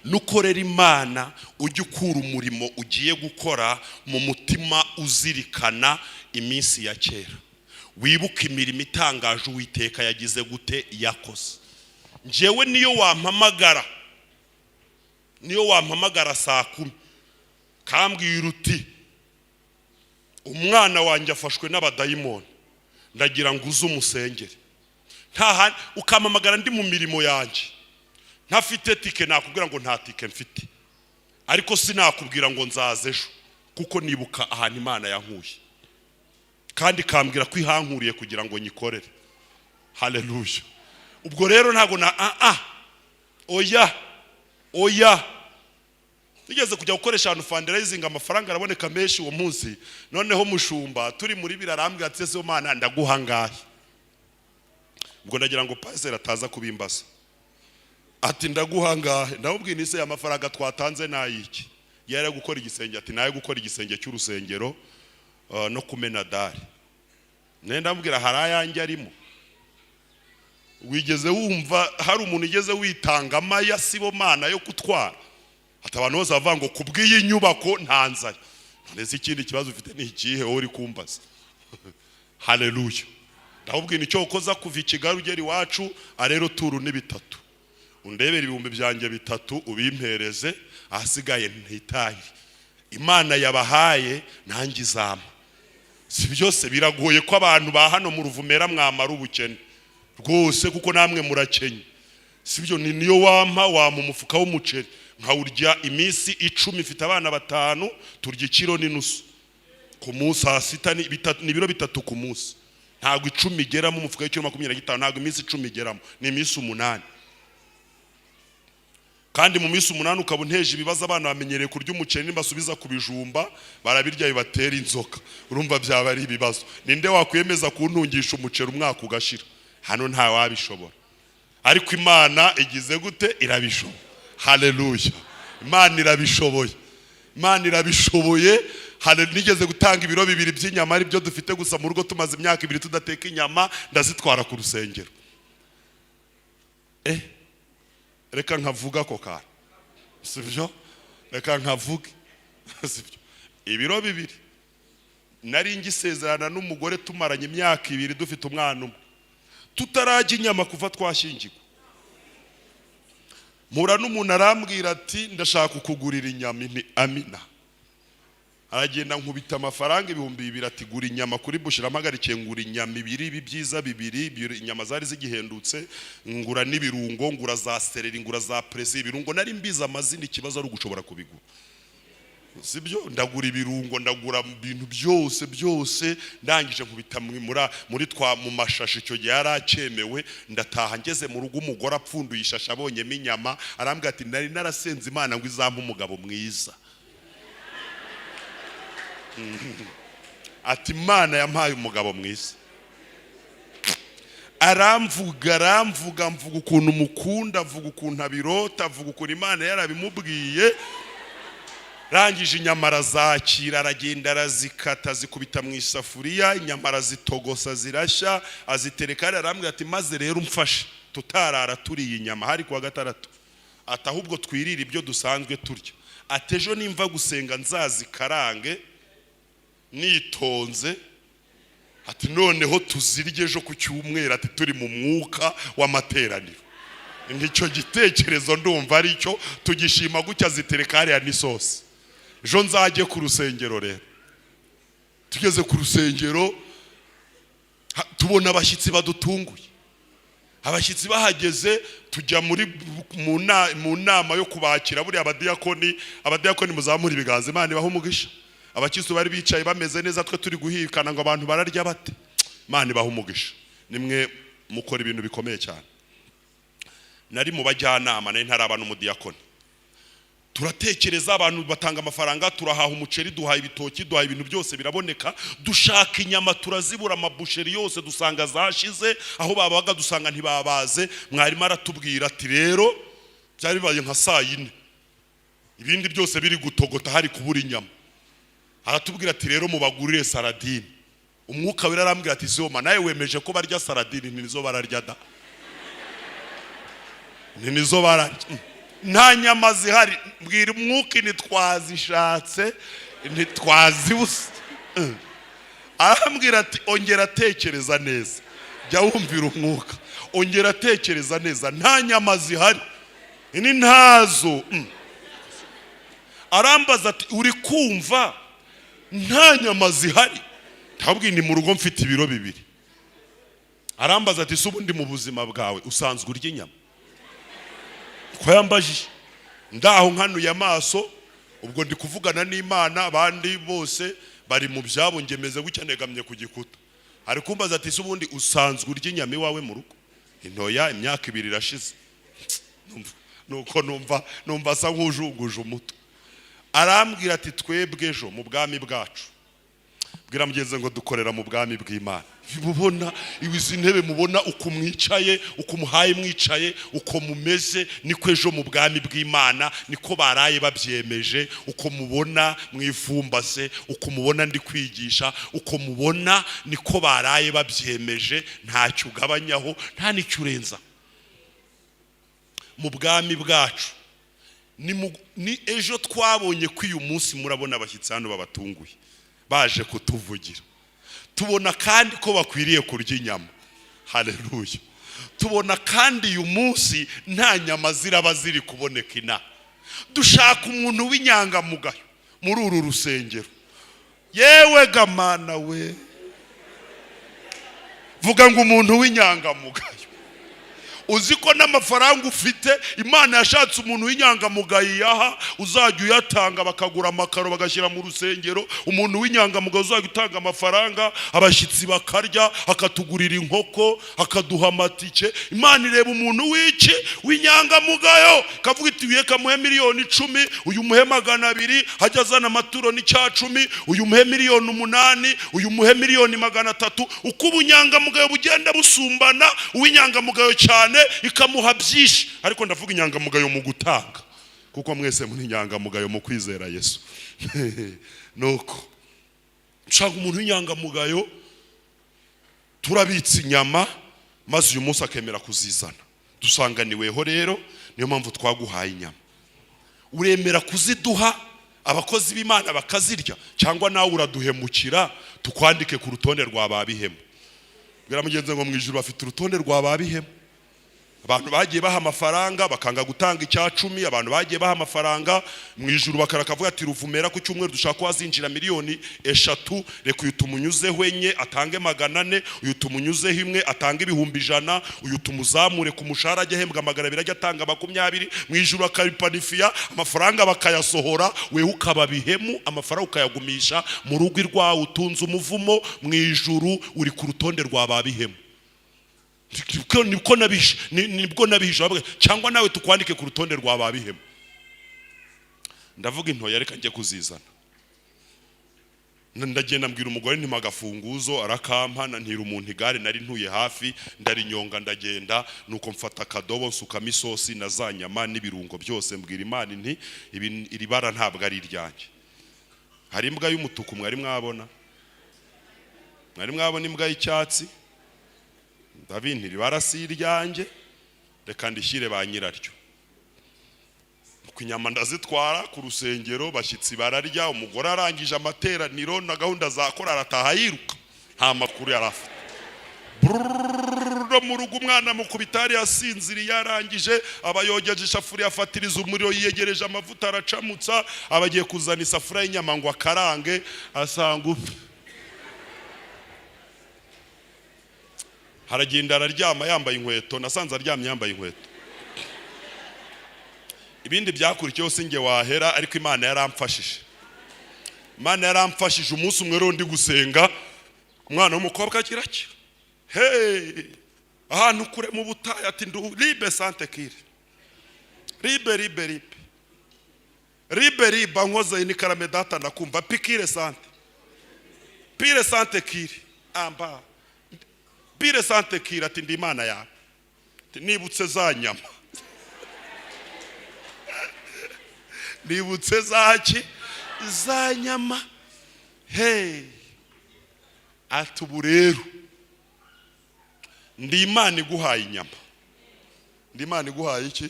Nukorera Imana, ujye ukura umurimo ugiye gukora mu mutima uzirikana iminsi ya kera, wibuke imirimo itangaje Uwiteka yagize gute? Yakoze. Njyewe niyo wampamagara, niyo wampamagara saa 10 kambwira uti: "Umwana wanjye afashwe n'abadayimoni, ndagira ngo uze umusengere," nta ukampamagara ndi mu mirimo yanjye ntafite tike, nakubwira ngo nta tike mfite, ariko sinakubwira ngo nzaza ejo, kuko nibuka ahantu Imana yankuye kandi ikambwira ko ihankuriye kugira ngo nyikorere. Haleluya! Ubwo rero ntabwo na oya, oya. Nigeze kujya gukoresha ahantu fundraising, amafaranga araboneka menshi uwo munsi. Noneho mushumba turi muri birarambwira ati: "Ese Mana, ndaguha ngahe?" Ubwo ndagira ngo pasiteri ataza kubimbaza. Ati: "Ndaguha ngahe?" Ndamubwira nise amafaranga twatanze nayiki? Yari gukora igisenge. Ati: "Nayo gukora igisenge cy'urusengero no kumena dalle." Nenda ndamubwira: "Hari ayanjye arimo?" Wigeze wumva hari umuntu ugeze witanga amaya sibo mana yo gutwara? Ati: "Abantu bose bavuga ngo kubw'iyi nyubako ntanzayo." None se ikindi kibazo ufite ni ikihe wowe uri kumbaza? Haleluya! Ndakubwira icyo ukoza kuva i Kigali ugera iwacu, arero turu ni bitatu, undebera 3000 byanjye ubimpereze, ahasigaye ntitahire. Imana yabahaye nanjye izampa. Si byose biragoye ko abantu ba hano mu Ruvumera mwamara ubukene rwose, kuko namwe murakenye, si byo? Ni niyo wampa umufuka w'umuceri nkawurya iminsi 10. Mfite abana batanu, turya ikiro n'inusu ku munsi. Saa sita ni ibiro 3 ku munsi. Ntabwo 10 igeramo. Umufuka w'ikiro 25 ntabwo iminsi 10 igeramo, ni iminsi 8. Kandi mu minsi 8 ukaba unteje ibibazo. Abana bamenyereye kurya umuceri, nibasubiza ku bijumba barabirya bibatera inzoka. Urumva byaba ari ibibazo. Ninde wakwiyemeza kuntungisha umuceri umwaka ugashira? Hano nta wabishobora, ariko Imana igize gute? Irabishoboye. Haleluya! Imana irabishoboye, Imana irabishoboye. Nigeze gutanga ibiro 2 by'inyama, ari byo dufite gusa mu rugo. Tumaze imyaka 2 tudateka inyama, ndazitwara ku rusengero. Reka nkavuga ako kantu, sibyo? Reka nkavuge, sibyo? Ibiro 2. Nari ngisezerana n'umugore, tumaranye imyaka 2, dufite umwana umwe, tutarajya inyama kuva twashyingirwa. Mpura n'umuntu arambwira ati: "Ndashaka kukugurira inyama." Nti: "Amina." Aragenda nkubita amafaranga 2000, ati: "Gura inyama kuri boucherie." Ampagarikiye, ngura inyama ibiri, ibi byiza bibiri, inyama zari zigihendutse. Ngura n'ibirungo, ngura za céleri, ngura za persil. Ibirungo nari mbizi amazina, ikibazo ari ugushobora kubigura, sibyo? Ndagura ibirungo, ndagura ibintu byose byose. Ndangije nkubita muri twa mu mashashi, icyo gihe yari acyemewe. Ndataha, ngeze mu rugo umugore apfunduye ishashi abonyemo inyama, arambwira ati: "Nari narasenze Imana ngo izampe umugabo mwiza." Ati: "Imana yampaye umugabo mwiza." Aramvuga, aramvuga, mvuga ukuntu mukunda, avuga ukuntu abirota, avuga ukuntu Imana yarabimubwiye. Rangije inyama arazakira, aragenda arazikata, azikubita mu isafuriya, inyama arazitogosa zirashya, azitereka hariya. Arambwira ati: "Maze rero umfashe tutarara turiye inyama." Hari kuwa gatandatu. Ati: "Ahubwo twirire ibyo dusanzwe turya." Ati: "Ejo nimva gusenga nzazikarange nitonze." Ati: "Noneho tuzirye ejo ku cyumweru." Ati: "Turi mu mwuka w'amateraniro." Nicyo gitekerezo ndumva aricyo tugishima gutya. Zitereka hariya n'isosi, ejo nzajye ku rusengero. Rero tugeze ku rusengero, tubona abashyitsi badutunguye. Abashyitsi bahageze tujya muri mu nama yo kubakira. Buriya abadiyakoni muzamura ibiganza, Imana ibaha umugisha. Abakristo bari bicaye bameze neza, twe turi guhikana ngo abantu bararya bate. Imana ibaha umugisha, nimwe mukora ibintu bikomeye cyane. Nari mu bajyanama, nari ntaraba n'umudiyakoni. Turatekereza, abantu batanga amafaranga, turahaha umuceri, duhaha ibitoki, duhaha ibintu byose biraboneka. Dushaka inyama turazibura, amaboucherie yose dusanga zashize, aho babaga dusanga ntibabaze. Mwarimu aratubwira ati rero, byari bibaye nka saa 4, ibindi byose biri gutogota, hari kubura inyama. Aratubwira ati: "Rero mubagurire sardine." Umwuka Wera arambwira ati: "Soma nawe wemeje ko barya sardine." Nizo bararya da, ni nizo bararya, nta nyama zihari. Mbwira umwuka: "Ntitwazishatse, ntitwazibuze." Arambwira ati: "Ongera atekereza neza, jya wumvira umwuka, ongera atekereza neza, nta nyama zihari." Ni ntazo. Arambaza ati: "Uri kumva nta nyama zihari?" Ntabwo ni mu rugo mfite ibiro 2. Arambaza ati: "Se ubundi mu buzima bwawe usanzwe urya inyama?" Ko yambajije ndaho nkanuye amaso, ubwo ndi kuvugana n'Imana, abandi bose bari mu byabo, ngemeze gutya negamye ku gikuta. Ari kumbaza ati: "Se ubundi usanzwe urya inyama iwawe mu rugo?" Intoya, imyaka 2 irashize. Nuko numva asa nk'ujunguje umutwe. Arambwira ati: "Twebwe ejo mu bwami bwacu." Bwira mugenzi ngo dukorera mu bwami bw'Imana. Mubona izi ntebe, mubona uko mwicaye, uko muhaye mwicaye, uko mumeze, niko ejo mu bwami bw'Imana niko baraye babyemeje. Uko mubona mwifumbase, uko mubona ndi kwigisha, uko mubona niko baraye babyemeje. Ntacyo ugabanyaho, nta n'icyo urenza. Mu bwami bwacu ni ejo twabonye ko uyu munsi murabona abashyitsi hano babatunguye baje kutuvugira, tubona kandi ko bakwiriye kurya inyama. Haleluya. Tubona kandi uyu munsi nta nyama ziraba ziri kuboneka inaha. Dushaka umuntu w'inyangamugayo muri uru rusengero. Yewe gamana we, vuga ngo umuntu w'inyangamugayo. Uzi ko n'amafaranga ufite Imana yashatse umuntu w'inyangamugayo iyaha, uzajya uyatanga bakagura amakaro bagashyira mu rusengero. Umuntu w'inyangamugayo uzajya utanga amafaranga, abashyitsi bakarya, akatugurira inkoko, akaduha amatike. Imana ireba umuntu w'iki? W'inyangamugayo, ikavuga iti uyu kamuhe 10,000,000, uyu muhe 200, hajya azana amaturo n'icya 10, uyu muhe 8,000,000, uyu muhe 300,000,000. Uko ubunyangamugayo bugenda busumbana, uw'inyangamugayo cyane ikamuha byinshi. Ariko ndavuga inyangamugayo mu gutanga, kuko mwese muri inyangamugayo mu kwizera Yesu. Nuko nshaka umuntu w'inyangamugayo, turabitse inyama, maze uyu munsi akemera kuzizana. Dusanganiweho rero, niyo mpamvu twaguhaye inyama. Uremera kuziduha abakozi b'Imana bakazirya, cyangwa nawe uraduhemukira tukwandike ku rutonde rwa ba bihemu? Bwira mugenzi ngo mu ijuru bafite urutonde rwa ba bihemu. Abantu bagiye baha amafaranga bakanga gutanga icya 10, abantu bagiye baha amafaranga mu ijuru bakarakavuga ati Ruvumera ku cyumweru dushaka ko hazinjira 3 miliyoni, reka uyu tumunyuzeho 4 atange 400, uyu tumunyuzeho 1 atange 100,000, uyu tumuzamure ku mushahara ajye ahembwa 200 ajye atanga 20. Mu ijuru akabipanifiya, amafaranga bakayasohora, wewe ukaba bihemu, amafaranga ukayagumisha mu rugo rwawe, utunze umuvumo. Mu ijuru uri ku rutonde rwa ba bihemu. Nibwo nabishe, nibwo nabihishe, cyangwa nawe tukwandike ku rutonde rwa ba bihemu. Ndavuga intoya, reka njye kuzizana. Ndagenda mbwira umugore nti agafunguzo, arakampa, ntira umuntu igare nari ntuye hafi, ndarinyonga ndagenda. Nuko mfata akadobo nsukamo isosi na za nyama n'ibirungo byose, mbwira Imana nti iri bara ntabwo ari iryanjye. Hari imbwa y'umutuku mwari mwabona? Mwari mwabona imbwa y'icyatsi? Ndabintira ibara si iryanjye, reka ndishyire ba nyiraryo. Ku inyama ndazitwara ku rusengero, bashyitsi bararya. Umugore arangije amateraniro na gahunda za kora arataha yiruka, nta makuru yari afite. No mu rugo umwana mukubita yari yasinziriye, yarangije aba yogeje isafuriya, afatiriza umuriro, yiyegereje amavuta, aracamutsa, aba agiye kuzana isafuriya y'inyama ngo akarange, asanga upfa. Haragenda araryama yambaye inkweto, nasanze aryamye yambaye inkweto. Ibindi byakurikiyeho sinjye wahera, ariko Imana yaramfashije. Imana yaramfashije. Umunsi umwe rero ndi gusenga, umwana w'umukobwa agira ati hey, ahantu kure mu butayu, ati ndu libe sante kire ribe ribe ribe ribe riba nkoze ni karame data, ndakumva pikire sante pire sante kire amba pire sante kire, ati ndi Imana yawe, nibutse za nyama, nibutse zaki za nyama. Hey, ati ubu rero ndi Imana iguhaye inyama, ndi Imana iguhaye iki,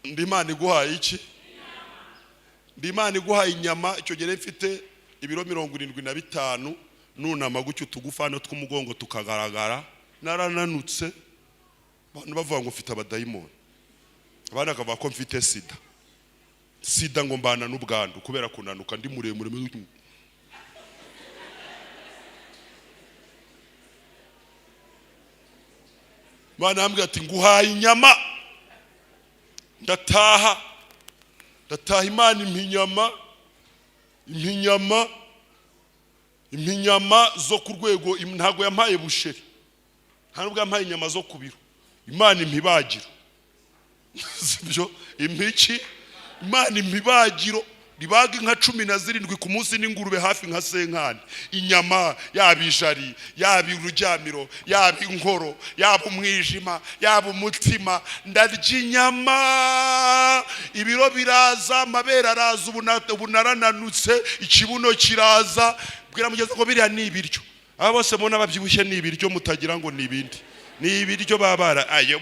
ndi Imana iguhaye iki, ndi Imana iguhaye inyama. Icyo gihe mfite ibiro 75, nunama gutyo utugufa hano tw'umugongo tukagaragara, narananutse. Abantu bavuga ngo mfite abadayimoni, abandi bakavuga ko mfite sida, sida ngo mbana n'ubwandu kubera kunanuka, ndi muremure. Imana yambwiye ati nguhaye inyama. Ndataha, ndataha, Imana impa inyama, impa inyama, impa inyama zo ku rwego. Ntabwo yampaye busheri, nta nubwo yampaye inyama zo ku biro. Imana impa ibagiro, sibyo? Impa iki? Imana impa ibagiro ribaga inka 17 ku munsi n'ingurube hafi nka senkani. Inyama yaba ijari, yaba ururyamiro, yaba inkoro, yaba umwijima, yaba umutima, ndarya inyama, ibiro biraza, amabere araza, ubu narananutse, ikibuno kiraza. Bwira mugeze ngo biriya ni ibiryo. Aba bose mubona babyibushye ni ibiryo, mutagira ngo ni ibindi, ni ibiryo babara ayo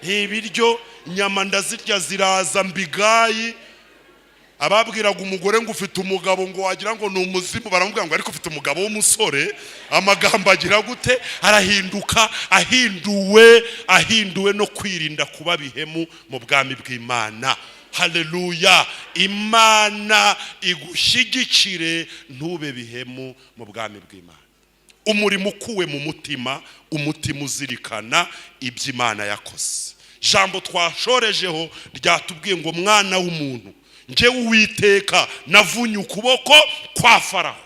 ibiryo. Inyama ndazirya ziraza mbigayi. Ababwiraga umugore ngo ufite umugabo ngo wagira ngo ni umuzimu, baramubwira ngo ariko ufite umugabo w'umusore. Amagambo agira gute? Arahinduka. Ahinduwe, ahinduwe no kwirinda kuba bihemu mu bwami bw'Imana. Haleluya! Imana igushyigikire, ntube bihemu mu bwami bw'Imana. Umurimo ukuwe mu mutima, umutima uzirikana ibyo Imana yakoze. Jambo twashorejeho ryatubwiye ngo: "Mwana w'umuntu, njyewe Uwiteka navunye ukuboko kwa Faraho,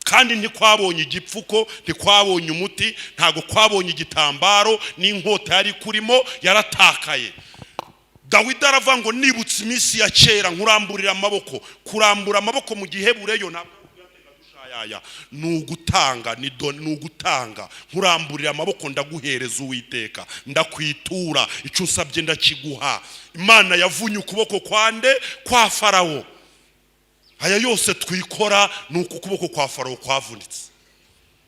kandi ntikwabonye igipfuko, ntikwabonye umuti, ntabwo kwabonye igitambaro, n'inkota yari kurimo yaratakaye." Dawidi aravuga ngo: "Nibutse iminsi ya kera, nkuramburira amaboko." Kurambura amaboko mu gihebureyo ntabwo ari ni ugutanga, ni ugutanga. "Nkuramburira amaboko, ndaguhereza Uwiteka, ndakwitura icyo usabye, ndakiguha." Imana yavunye ukuboko kwande? Kwa Farawo. Aya yose twikora ni uku kuboko kwa Farawo kwavunitse.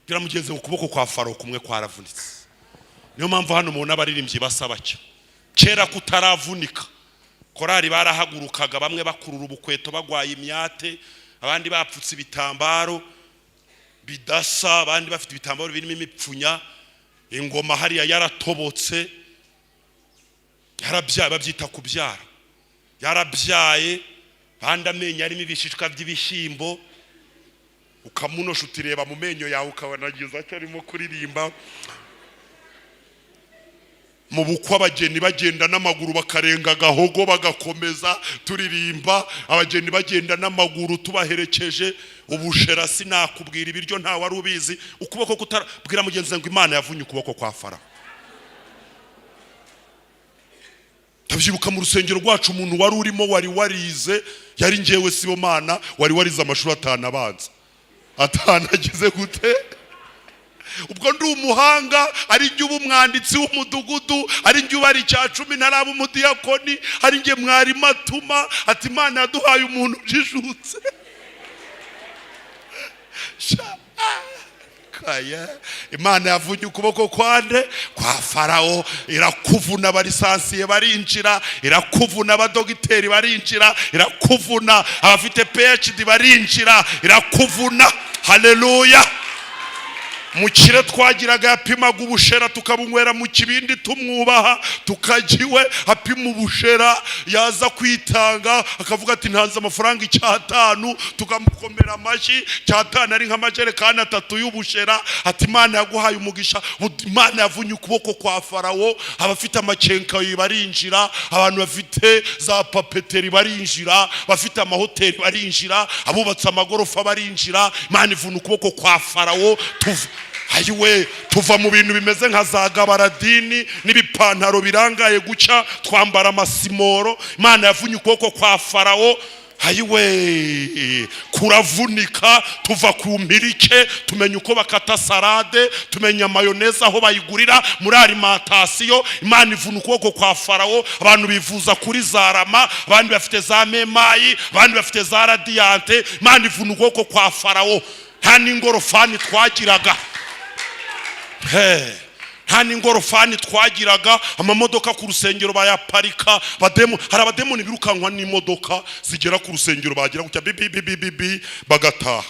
Bwira mugenzi ngo ukuboko kwa Farawo kumwe kwaravunitse. Niyo mpamvu hano mubona abaririmbyi basa batyo. Kera kutaravunika, korari barahagurukaga, bamwe bakurura ubukweto bagwaye imyate, abandi bapfutse ibitambaro bidasa, abandi bafite ibitambaro birimo imipfunya, ingoma hariya yaratobotse, yarabyaye, babyita kubyara, yarabyaye, abandi amenyo arimo ibishishwa by'ibishyimbo, ukamunosha utireba mu menyo yawe, ukabona agize atyo arimo kuririmba. Mu bukwe abageni bagenda n'amaguru bakarenga agahogo bagakomeza turirimba, abageni bagenda n'amaguru tubaherekeje. Ubushera sinakubwira, ibiryo ntawe wari ubizi. Ukuboko kutara, bwira mugenzi wawe ngo Imana yavunye ukuboko kwa Farawo. Ndabyibuka mu rusengero rwacu, umuntu wari urimo wari warize yari njyewe Sibomana, wari warize amashuri 5 abanza. 5 agize gute? Ubwo ndi umuhanga, ari njye uba umwanditsi w'umudugudu, ari njye ubara icya cumi, ntaraba umudiyakoni, ari njye mwarimu atuma ati: "Imana yaduhaye umuntu ujijutse." Sha, ah, kaya Imana yavunye ukuboko kwande? Kwa Farawo. Irakuvuna, abalisansiye barinjira. Irakuvuna, abadogiteri barinjira. Irakuvuna, abafite PhD barinjira. Irakuvuna. Haleluya! Mukire twagiraga yapimaga ubushera, tukabunywera mu kibindi, tumwubaha, tukajya iwe apima ubushera, yaza kwitanga akavuga ati: "Ntanze amafaranga 5,000," tukamukomera amashyi. 5,000 ari nk'amajerekani 3 y'ubushera. Ati: "Imana yaguhaye umugisha." Imana yavunye ukuboko kwa Farawo. Abafite amakenkayi barinjira, abantu bafite za papeterie barinjira, bafite amahoteli barinjira, abubatse amagorofa barinjira. Imana ivuna ukuboko kwa Farawo. Tuva ayiwe, tuva mu bintu bimeze nka za gabaradini n'ibipantaro birangaye guca, twambara amasimoro. Imana yavunye ukuboko kwa Farawo. Ayiwe, kuravunika. Tuva ku mpirike, tumenya uko bakata salade, tumenya mayonnaise aho bayigurira muri alimentation. Imana ivuna ukuboko kwa Farawo. Abantu bivuza kuri za Rama, abandi bafite za Memayi, abandi bafite za Radiant. Imana ivuna ukuboko kwa Farawo. Nta n'ingorofani twagiraga. He, nta n'ingorofani twagiraga. Amamodoka ku rusengero bayaparika bademu. Hari abademoni birukankwa n'imodoka zigera ku rusengero, bagira gutya bibi bibi bibi bagataha.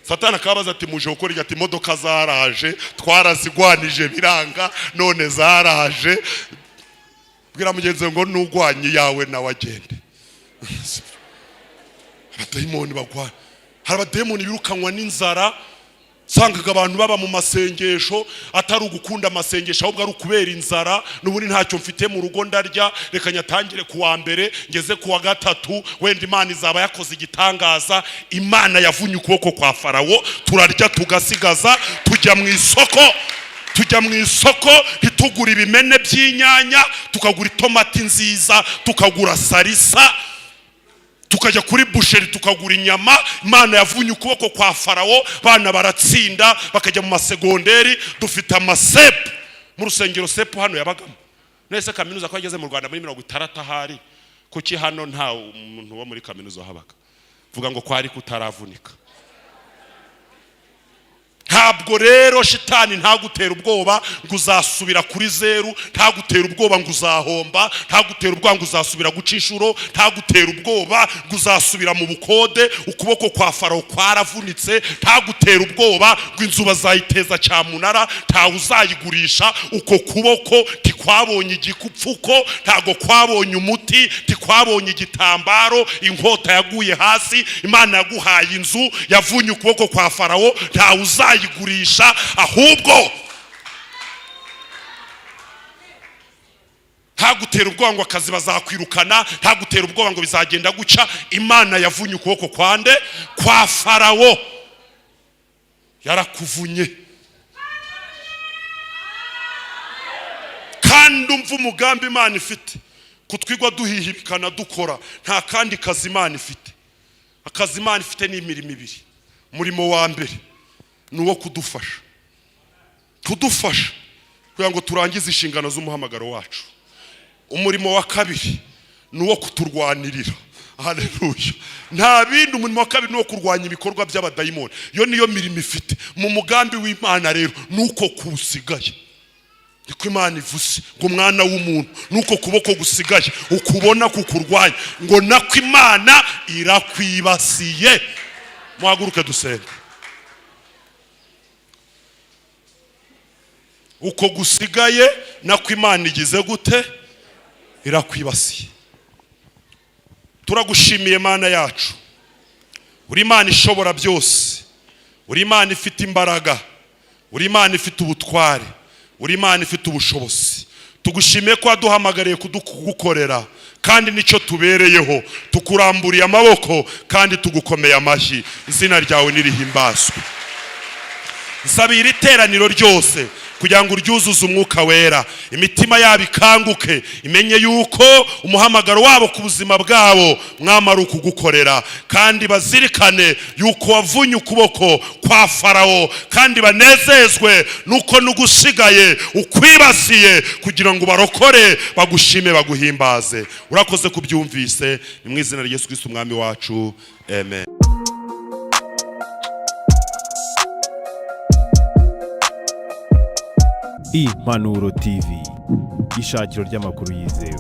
Satani akabaza ati: "Muje gukora iki?" Ati: "Imodoka zaraje, twarazigwanije biranga, none zaraje." Bwira mugenzi wawe ngo nugwanye iyawe nawe agende. Abadayimoni bagwana. Hari abadayimoni birukanwa n'inzara. Sangaga abantu baba mu masengesho atari ugukunda amasengesho, ahubwo ari ukubera inzara. N'ubundi ntacyo mfite mu rugo ndarya, reka nyatangire ku wa mbere ngeze ku wa gatatu, wenda Imana izaba yakoze igitangaza. Imana yavunye ukuboko kwa Farawo. Turarya tugasigaza, tujya mu isoko, tujya mu isoko ntitugura ibimene by'inyanya, tukagura itomati nziza, tukagura salsa, tukajya kuri boucherie tukagura inyama. Imana yavunye ukuboko kwa Farawo. Bana baratsinda, bakajya mu masegonderi, dufite amasepu mu rusengero. Sepu hano yabagamo nese kaminuza ko yageze mu Rwanda muri 60 ahari, kuki hano nta muntu wo muri kaminuza wahabaga? Vuga ngo kwari kutaravunika. Nta Ntabwo rero shitani ntagutera ubwoba ngo uzasubira kuri zeru, ntagutera ubwoba ngo uzahomba, ntagutera ubwoba ngo uzasubira guca inshuro, ntagutera ubwoba ngo uzasubira mu bukode, ukuboko kwa Farawo kwaravunitse, ntagutera ubwoba ngo inzu bazayiteza cyamunara, ntawe uzayigurisha. Uko kuboko ntikwabonye igipfuko, ntago kwabonye umuti, ntikwabonye igitambaro, inkota yaguye hasi. Imana yaguhaye inzu, yavunye ukuboko kwa Farawo, ntawe uzayigurisha. Ahubwo ntagutera ubwoba ngo akazi bazakwirukana, ntagutera ubwoba ngo bizagenda guca. Imana yavunye ukuboko kwande kwa Farawo, yarakuvunye. Kandi umva umugambi Imana ifite kutwigwa duhihibikana dukora, nta kandi kazi Imana ifite. Akazi Imana ifite ni imirimo ibiri. Umurimo wa mbere ni uwo kudufasha, kudufasha kugira ngo turangize inshingano z'umuhamagaro wacu. Umurimo wa kabiri ni uwo kuturwanirira. Haleluya. Nta bindi, umurimo wa kabiri ni uwo kurwanya ibikorwa by'abadayimoni. Iyo niyo mirimo ifite mu mugambi w'Imana. Rero nuko kusigaye, niko Imana ivuze ngo umwana w'umuntu nuko kuboko gusigaye ukubona kukurwanya, ngo nako Imana irakwibasiye. Muhaguruke dusenge. Uko gusigaye nako Imana igize gute? Irakwibasiye. Turagushimiye Mana yacu, uri Imana ishobora byose, uri Imana ifite imbaraga, uri Imana ifite ubutware, uri Imana ifite ubushobozi. Tugushimiye ko waduhamagariye kugukorera, kandi nicyo tubereyeho. Tukuramburiye amaboko kandi tugukomeye amashyi, izina ryawe nirihimbazwe. Nsabira iteraniro ryose kugira ngo uryuzuze umwuka wera, imitima yabo ikanguke, imenye yuko umuhamagaro wabo ku buzima bwabo mwamara ukugukorera, kandi bazirikane yuko wavunye ukuboko kwa Farawo, kandi banezezwe nuko n'ugusigaye ukwibasiye kugira ngo barokore, bagushime, baguhimbaze. Urakoze kubyumvise, ni mu izina rya Yesu Kristo umwami wacu, amen. Impanuro TV, ishakiro ry'amakuru yizewe.